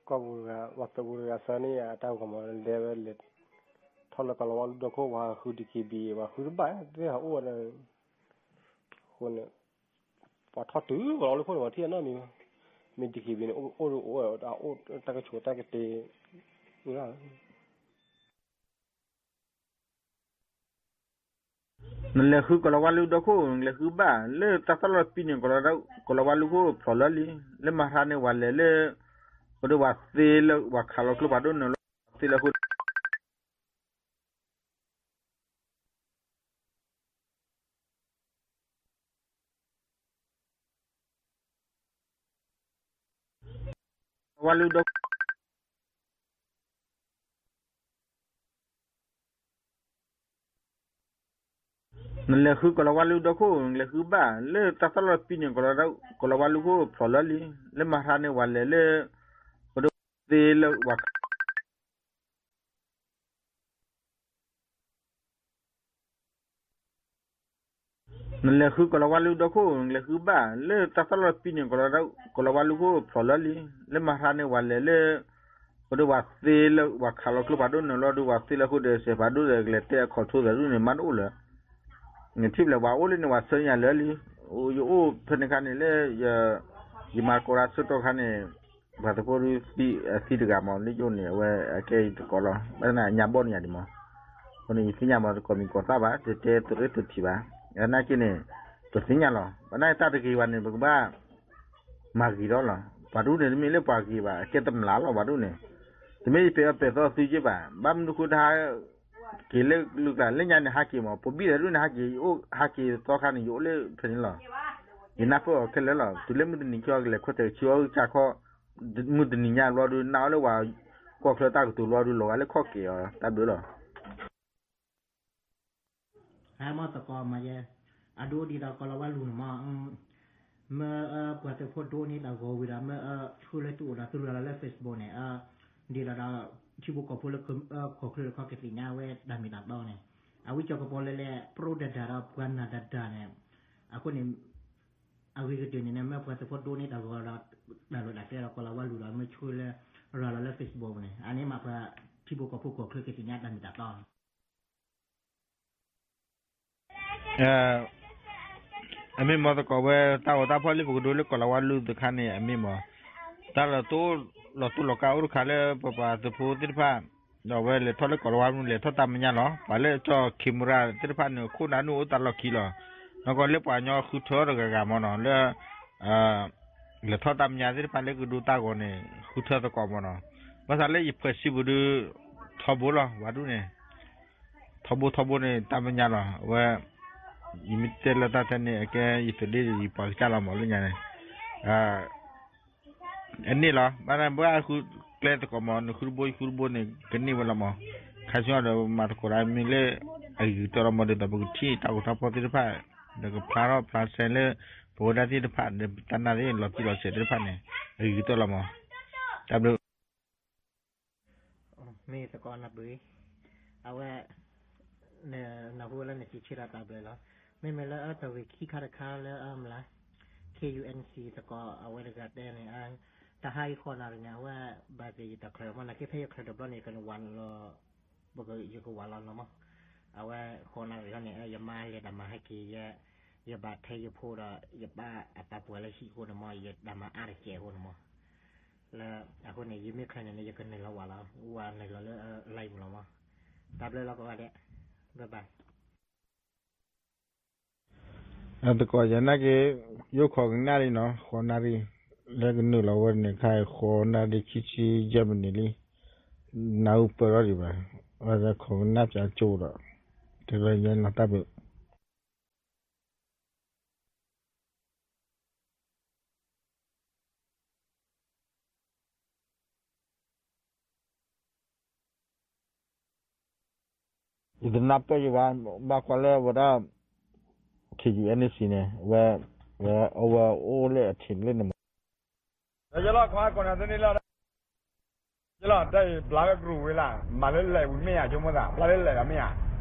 ကီၢ်ပူၤတဂၤ ပှၤသုးဖိတဂၤဆၢန့ၢ်ယၤတၢ်ဂီၤမး လဲၤဝဲလဲၤ ထီၣ်လၢကီၤလၤဝါလူၢ်ဒီခိၣ် ပှၤဃု DKB ပှၤဃုတဘၣ်သ့ၣ်ဟးအိၣ်ဝဲဒီး အဃိန့ၣ် ပှၤထီၣ်တုၤကီၤလၤဝါလူၢ်ခိၣ်န့ၣ် ပှၤထံၣ်အနီတမံၤဘၣ်. မ့ၢ် DKB န့ၣ် အိၣ်ဒီးအိၣ်ဝဲ အိၣ်တၢ်ကဆိးတၢ်ကတ့ၤ ဝဲဒၣ် နလဲၤဃုကီၤလၤဝါလူၢ်ဒီခိၣ် နလဲၤဃုဘၣ် လၢတၢ်သီၣ်လီၤပံန့ၣ် ကီၤလၤဝါလူၢ်ခိၣ်ဖျိးလၢလံ, လၢမၤဟါန့ၣ် ပှၤလဲၤလၢ အဒိ ပှၤသ့လၢ ပှၤခးလီၤကျိဖးဒိၣ်န့ၣ်လီၤ, သ့လၢဃိ ဝါလူၢ်ဒီ နလဲၤဃုကီၤလၤဝါလူၢ်ဒီခိၣ် နလဲၤဃုဘၣ် လၢတၢ်သီၣ်လီၤပံန့ၣ် ကီၤလၤဝါလူၢ်ခိၣ်ဖျိးလၢလံ, လၢမၤဟါန့ၣ် ပှၤလဲၤလၢ အဒိ ပှၤသ့လၢ ပှၤခး နလဲၤဃုကီၤလၤဝါလူၢ်ဒီခိၣ် နလဲၤဃုဘၣ် လၢတၢ်သီၣ်လီၤပံန့ၣ် ကီၤလၤဝါလူၢ်ခိၣ်ဖျိးလၢလံ, လၢမၤဟါန့ၣ် ပှၤလဲၤလၢ အဒိ ပှၤသ့လၢ ပှၤခးလီၤကျိဖးဒိၣ်န့ၣ်လီၤ, ဒိ ပှၤသ့လၢဃိဒီး စဲးဖးဒိၣ်ဒီး ကလဲၤတဲအခီၣ်ထံးသးဒ်န့ၣ် မ့ၢ်တအိၣ်လၢၤ နထံၣ်ဖျဲး ပှၤအိၣ်လၢန့ၣ် ပှၤဆၢညါလၢာ်လံ, ယအိၣ်ဖဲန့ၣ်ခါန့ၣ်လၢ ယမၤကိးရၢ်ဆၢကတီၢ်ခါန့ၣ် ပှၤသုးဖိဒုးသံတဂၤမး လၢယအိၣ်န့ၣ် အဝဲအကဲယတကိးလီၤ, ဘၣ်ဆၣ်သနာ်က့ညါဘီၣ်န့ၣ်ယၤဒံးမး, အဃိန့ၣ် ယသ့ၣ်ညါမး တကိးမံၤကိးသၣ်ဘၣ်, တတဲသုးရ့ၣ်သုးထံးဘၣ်, သနာ်က့န့ၣ် ပသ့ၣ်ညါလီၤ, ဘၣ်ဆၣ်သနာ်က့တၢ်တဂ့ၤဘၣ်န့ၣ် ပကဘၣ် မၤဂ့ၤထီၣ်လီၤ, ပှၤတဒူၣ်န့ၣ် တမ့ၢ်လၢပှၤဂ့ၤဘၣ် အကဲတမျးလီၤ ပှၤတဒူၣ်န့ၣ်, တမ့ၢ်ယပဲာ်အီၤပဲာ်သီသုက့ဘၣ်, ဘၣ်မနုၤဃိတဟး က့ၤလၢကလုာ်ကျါ လၢညါန့ၣ် ဟးက့ၤမး ပဘံၣ်သးဒူၣ်န့ၣ် ဟးက့ၤ ယအိၣ်ဟးက့ၤသီခါန့ၣ် ယအိၣ်လၢဖဲန့ၣ်လီၤ, ယနၢ်ပၢၢ်အီၤခဲလၢာ်လီၤ, တုၤလၢမုၢ်တနံၤကၠီကလဲၤခွဲးတၢ်ဆံအီၣ်ကၢ်ခီ, မုၢ်တနံၤညါဘျီဒုး နၢ်အီၣ်လၢပှၤကီၢ်ချၢတၢ်ကတိၤဘျီဒုး လီၤဂာ်လၢခီၣ်က့ၤအီၤ တၢ်ဘျုးလီၤ. ဟဲမ့ၢ်သကိးမးယဲ, အဒိဒ်သိးကီၤလၤဝါလူၢ်န့ၣ်မး, မ့ၢ်ပှၤသုးဖိဒိးန့ၢ်တၢ်ဂီၤဝံၤဒီး မ့ၢ်ဆှၢလၢသုအိၣ်ဒီးသုရၤလီၤလၢ Facebook န့ၣ်, ဒ်သိးဒီး ထံဖိကီၢ်ဖိလၢကီၢ်ချၢတခီကသ့ၣ်ညါဝဲတၢ်မ့ၢ်တၢ်တီန့ၣ်, အဝဲကၠီကပီၤလဲၤလဲၤ ပြိတဒၢ်ဒီးပှၤနၢ်တဒၢ်န့ၣ်, အဃိန့ၣ် အဂ့ၤကတၢၢ်န့ၣ် မ့ၢ်ပှၤသုးဖိဒိးန့ၢ်တၢ်ဂီၤဒီး တၢ်လီၢ်တၢ်ကျဲဒီးကီၤလၤဝါလူၢ်ဒီး မ့ၢ်ဆှၢလၢရၤလီၤလၢ Facebook န့ၣ် အန့ၣ်မ့ၢ်ပှၤထံဖိကီၢ်ဖိကီၢ်ချၢကသ့ၣ်ညါတၢ်မ့ၢ်တၢ်တီ အမ့ၢ်မ့ၢ်သကိးဝဲ တၢ်ဂီၤတၢ်ဖီၣ်လၢပကဒိလၢကီၤလၤဝါလူၢ်သ့ၣ်တခါန့ၣ် အမ့ၢ်မ့ၢ် တၢ်လီၤတိၢ်လီၤကါအိၣ်တခါလၢပပှၤသုးဖိသ့ၣ်တဖၣ်, ဒီးအဝဲလဲၤထီၣ်လၢကီၤလၤဝါလူၢ် လဲၤထီၣ်တၢ်မဲာ်ညါလီၤ. ပှၤလၢကၠီ camera သ့ၣ်တဖၣ်န့ၣ် ခိၣ်နၢ်ဒိၣ်အိၣ်တၢ်လီၢ်ခံလီၤ. နီၢ်ကီၢ်လၢပှၤကညီဃုထၢတဂၤဂၤမ့ၢ်နီၤ လၢ လဲၤထီၣ်တၢ်မဲာ်ညါသ့ၣ်တဖၣ်လၢကဒိတၢ်ဂီၤန့ၣ် ဃုထၢသကိးမ့ၢ်နီၤ. ဘၣ်ဆၣ်လၢယဖှဲးစံးပူၤဒုး ထီဘိလီၤ ပှၤဒူၣ်န့ၣ်, ထီဘိထီဘိန့ၣ် တၢ်မဲာ်ညါလီၤ. အဝဲ ယမ့ၢ်တဲလၢတၢ်ထဲန့ၣ် အကဲယသုးဒ့ယပှၤကစၢ်လီၤမ့ၢ်လၢညါန့ၣ် အန့ၣ်လီၤ. ဘၣ်ဆၣ်ဘၣ်ဃုကျဲသကိးမ့ၢ် နဃုတဘိယဃုတဘိန့ၣ် ကန့ၢ်ဝဲလီၤမ့ၢ်, ခါဆူညါဒီးမၤသကိးတၢ်မ့ၢ်လၢ အဂ့ၤကတၢၢ်လီၤမ့ၢ် ဒ်သိးပကထံၣ်တၢ်ဂီၤတၢ်ဖီၣ်သ့ၣ်တဖၣ် ဒီးကဖျါထီၣ်ဖျါဆဲးလၢ ပဝဲဒၣ်သ့ၣ်တဖၣ် ဒီးတၢ်နာ်သ့ၣ် လီၤတံၢ်လီၤဆဲးသ့ၣ်တဖၣ်န့ၣ် အဂ့ၤကတၢၢ်လီၤမး. တၢ်ဘျုး မ့ၢ်သကိးနၢ်ပၢၢ်, အဝဲ နနၢ်ဟူလၢနစံးဆၢဒီးတၢ်ဘျုးလီၤ. မ့မ့ၢ်လၢအတၢ်ဂ့ၢ်ခံခါတခါလၢအမ့ၢ်လၢ K U N C သကိးအဝဲတဂၤတဲန့ၣ် တဟါအံၤဃိးနၣ်ရံၣ်န့ၣ် အဝဲဘၣ်သ့ၣ်ယတၢ်ချၢမး နာ်က့ဖဲယချၢတဘျီန့ၣ် ယကနဝၤလီၤ ယကဝၤလီၤနီၤမး. အဝဲဃိးနၣ်ရံၣ်ဟီန့ၣ် ယမါလဲၤတၢ်မၤဟဲက့ၤ ယ ယဘၣ်ထဲယဖိဒီး ယဘၣ်အပာ်ပှၤလၢဟံၣ်အဃိန့ၣ်မး ယတၢ်မၤအါတကဲးအဃိန့ၣ်မး. လၢအဃိန့ၣ် ယမ့ၢ်ချၢန့ၣ်န့ၣ် ယကနုာ်လီၤဝၤလီၤ ဝၤနုာ်လီၤလၢ live ပူၤလီၤမး. တၢ်ဘျုးလီၤကိးဂၤဒဲး, bye bye. အသကိးယနာ်က့ၤ ယအိၣ်ခိးကနၣ်လံနီၤ ဃိးနၣ်ရံၣ် လၢကနုာ်လီၤဝဲန့ၣ်ခါ ဃိးနၣ်ရံၣ်ခံဆံယဲၢ်မံးနံးလံ, နၢ်ဟူပၢၢ်ထီၣ်ဒံးဘၣ်, အဝဲခိးကနၣ်ပၠးကၠိဒီး တလၢညါလီၤတၢ်ဘျုး ယတနၢ်ပၢၢ်ယဘၣ်, ဘၣ်ကွၢ်လၢဝဲဒၣ် K U N C န့ၣ် ဝဲ, ဝဲအဝဲအိၣ်လၢအထံးလၢန့ၣ်မး, ယလီၤခွါကိးနၤသန့လီၤ, ယလီၤတၢ်အံၤ ဘျါဝဲကရူၢ်ဝံၤလၢ် မၤလၢလဲၣ်ဝံၤမ့ၢ်ဧါ ဆိကမိၣ်သး ဘျါလၢလဲၣ်ဒီးမ့ၢ်ဧါ.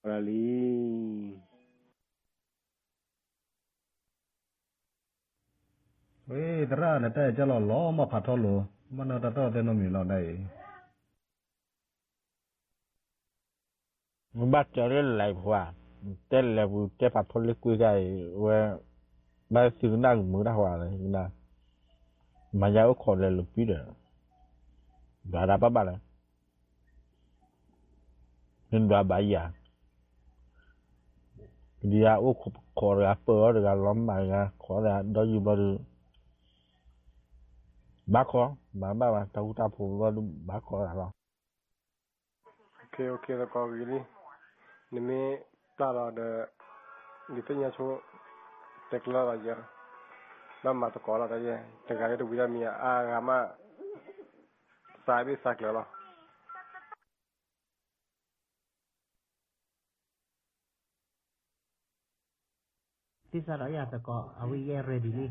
လံ ဝဲသရၣ် နတၢ်အဲၣ်ကၢ်လီၤလီၤ မ့ၢ်ဖးထီလိာ် မ့ၢ်နီၢ်တၢ်သီၣ်တဲနီတမံၤလီၤဒၣ်အံၤ မ့ၢ်ဘၣ်တဲလၢလဲၤပှၤ, တဲလဲၤပူၤ တဲဖးထီလၢကွံာ်တၢ်အံၤ ဝဲ, ဘၣ်သုကနၣ်ကမုာ်တၢ်ဟးလၢ, မၤယၤအိၣ်ခိးလဲၤလီၤပံဒီး, ဘၣ်ဒၣ်ဘၣ်ဘၣ်လၢ နဒွးဘၣ်ယၤ, ဒ်ယၤအိၣ်ခိးတဂၤလီၤမၢ်တဂၤ ခိးတဂၤဒီးယုၢ်ဘျီဒီး, ဘၣ်ခိး, မၤဘၣ်ဘၣ် တၢ်ဃူတၢ်ဖိးဘျီဒီး ဘၣ်ခိးတဂၤလီၤ. သကိးဂ့ၤလံ, နမ့ၢ်ပျၢ်လီၤဒီး, ဒုးသ့ၣ်ညါဆိ, တဲကျၢၤလီၤယဲ, ဘၣ်မၤသကိးလီၤတၢ်ယဲ, တဂၤလၢတဝံၤဒၣ်မံၤအါဂၤမး, သးဘ့ၣ်သးကျၢၤလီၤ. သ့စးဒီးယၤသကိး အဝဲယဲ ready လံ.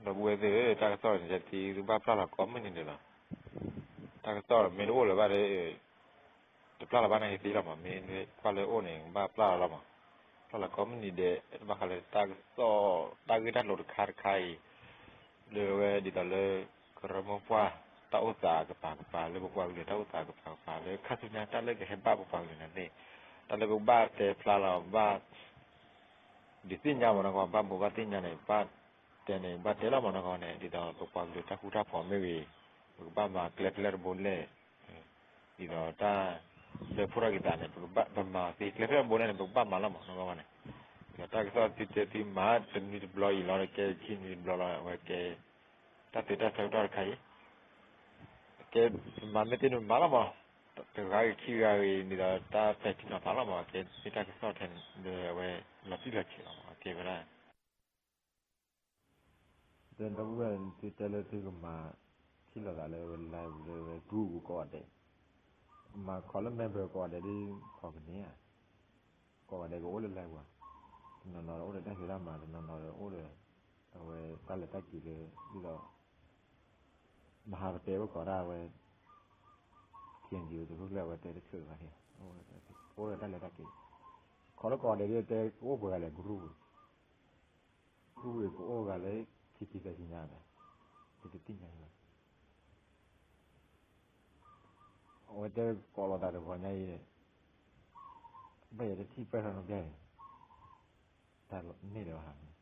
ဒီပုၢ်ဝဲၢ်သ့ၣ်ဧၢ, တၢ်ကစီၣ်န့ၣ် ယသံသုဘၣ်ပျၢ်လီၤကိးမုၢ်နံၤဒဲးလီၤ. တၢ်ကစီၣ်မ့ၢ်တအိၣ်လၢၤဘၣ်ဒီး တပျၢ်လီၤဘၣ်န့ၣ်ယသံလီၤမး, မ့ၢ်ကွၢ်လၢအိၣ်န့ၣ် ဘၣ်ပျၢ်လီၤလီၤမး. ပျၢ်လီၤကိးမုၢ်နံၤဒဲး ဘၣ်ဃးလၢတၢ်ကစီၣ် တၢ်ဂ့ၢ်တၢ်ကျိၤတခါတခါအံၤ လၢဝဲဒ်သိးလၢ ကရၢမိၢ်ပှၢ် တၢ်အိၣ်သးအကပၤကပၤ လၢပပှၤကလုာ်တၢ်အိၣ်သးအကပၤကပၤ လၢခါဆူညါတၢ်လၢကဟဲဘၣ်ပပှၤကလုာ်န့ၣ်သ့ၣ် တၢ်လၢပကဘၣ်တဲဖျါလီၤ ဘၣ် ဒုးသ့ၣ်ညါမးနီၢ်ကီၢ် ဘၣ်ဘိးဘၣ်သ့ၣ်ညါန့ၣ် ဘၣ်တဲန့ၣ် ဘၣ်တဲလီၤမးနီၢ်ကီၢ်န့ၣ် ဒ်သိးပပှၤကလုာ်တၢ်ဃူတၢ်ဖိးမ့ၢ်ဂ့ၤ ပကဘၣ်မၤကျဲဖဲလဲၣ်တဘိလဲၣ် ဒ်သိးတၢ် လၢဖှိၣ်ထီၣ်က့ၤသးန့ၣ် ပကဘၣ်မၤသ့ကျဲဖဲလဲၣ်တဘိလဲၣ်န့ၣ် ပကဘၣ်မၤလီၤမးနီၢ်ကီၢ်ဘၣ်န့ၣ် ဒီးတၢ်ကစီၣ်သုတဲသုမၤတနွံတဘျီအံၤလီၤ ကဲခံနွံတဘျီလီၤ အဝဲကဲ တၢ်သုးတၢ်ဆၢကတီၢ်တခါအံၤ ကဲ ပမၤမ့ၢ်သ့န့ၣ်မၤလီၤမး တဂၤဂ့ၤခံဂၤဂ့ၤန့ၣ်ဒီး တၢ်ပဲာ်ထံနီၤဖးလီၤမး ကဲမ့ၢ်တၢ်ကစီၣ်ထဲန့ၣ် ဒီးအဝဲလီၤတံၢ်လီၤဆဲးလီၤမး ကဲဝဲဒၣ် တဲဒီပုၢ်ဝဲၢ် သုတဲလၢသုကမၤ ထံၣ်လိာ်သးလၢဝဲ live လၢဝဲ group ကိးဂၤဒဲး မၤခီလၢ member ကိးဂၤဒဲးဒ် ခီကန့ၢ်ဧါ ကိးဂၤဒဲးကအိၣ်လၢ live ပူၤ တနီၤနီၤဒီးအိၣ်ဒီးတၢ်ဖံးတၢ်မၤ တနီၤနီၤဒီးအိၣ်ဒီး အဝဲတၢ်လဲၤတၢ်က့ၤလၢ ဒ်သိး မဟါကတဲအိၣ်ကိးဒၣ်ဝဲ KNU သုးခိၣ်ကျၢၢ်ဝဲတဲတချုးဘၣ်န့ၣ် အိၣ်ဒီးတၢ်လဲၤတၢ်က့ၤ ခီလၢကိးဂၤဒဲးဒ်တဲကအိၣ်ပှဲၤဂၤလဲၣ် group group ကအိၣ်ဂၤလၢ ခံဆံသၢဆံညါဘၣ် ယတသ့ၣ်ညါဘၣ် အဝဲတဲကိးလိာ်သးတဂီၤညါအံၤ ဘၣ်ယဲတထံၣ်ပၢၢ်ထီၣ်နီတဘျီအံၤ တၢ်န့ၢ်လၢၤဘၣ်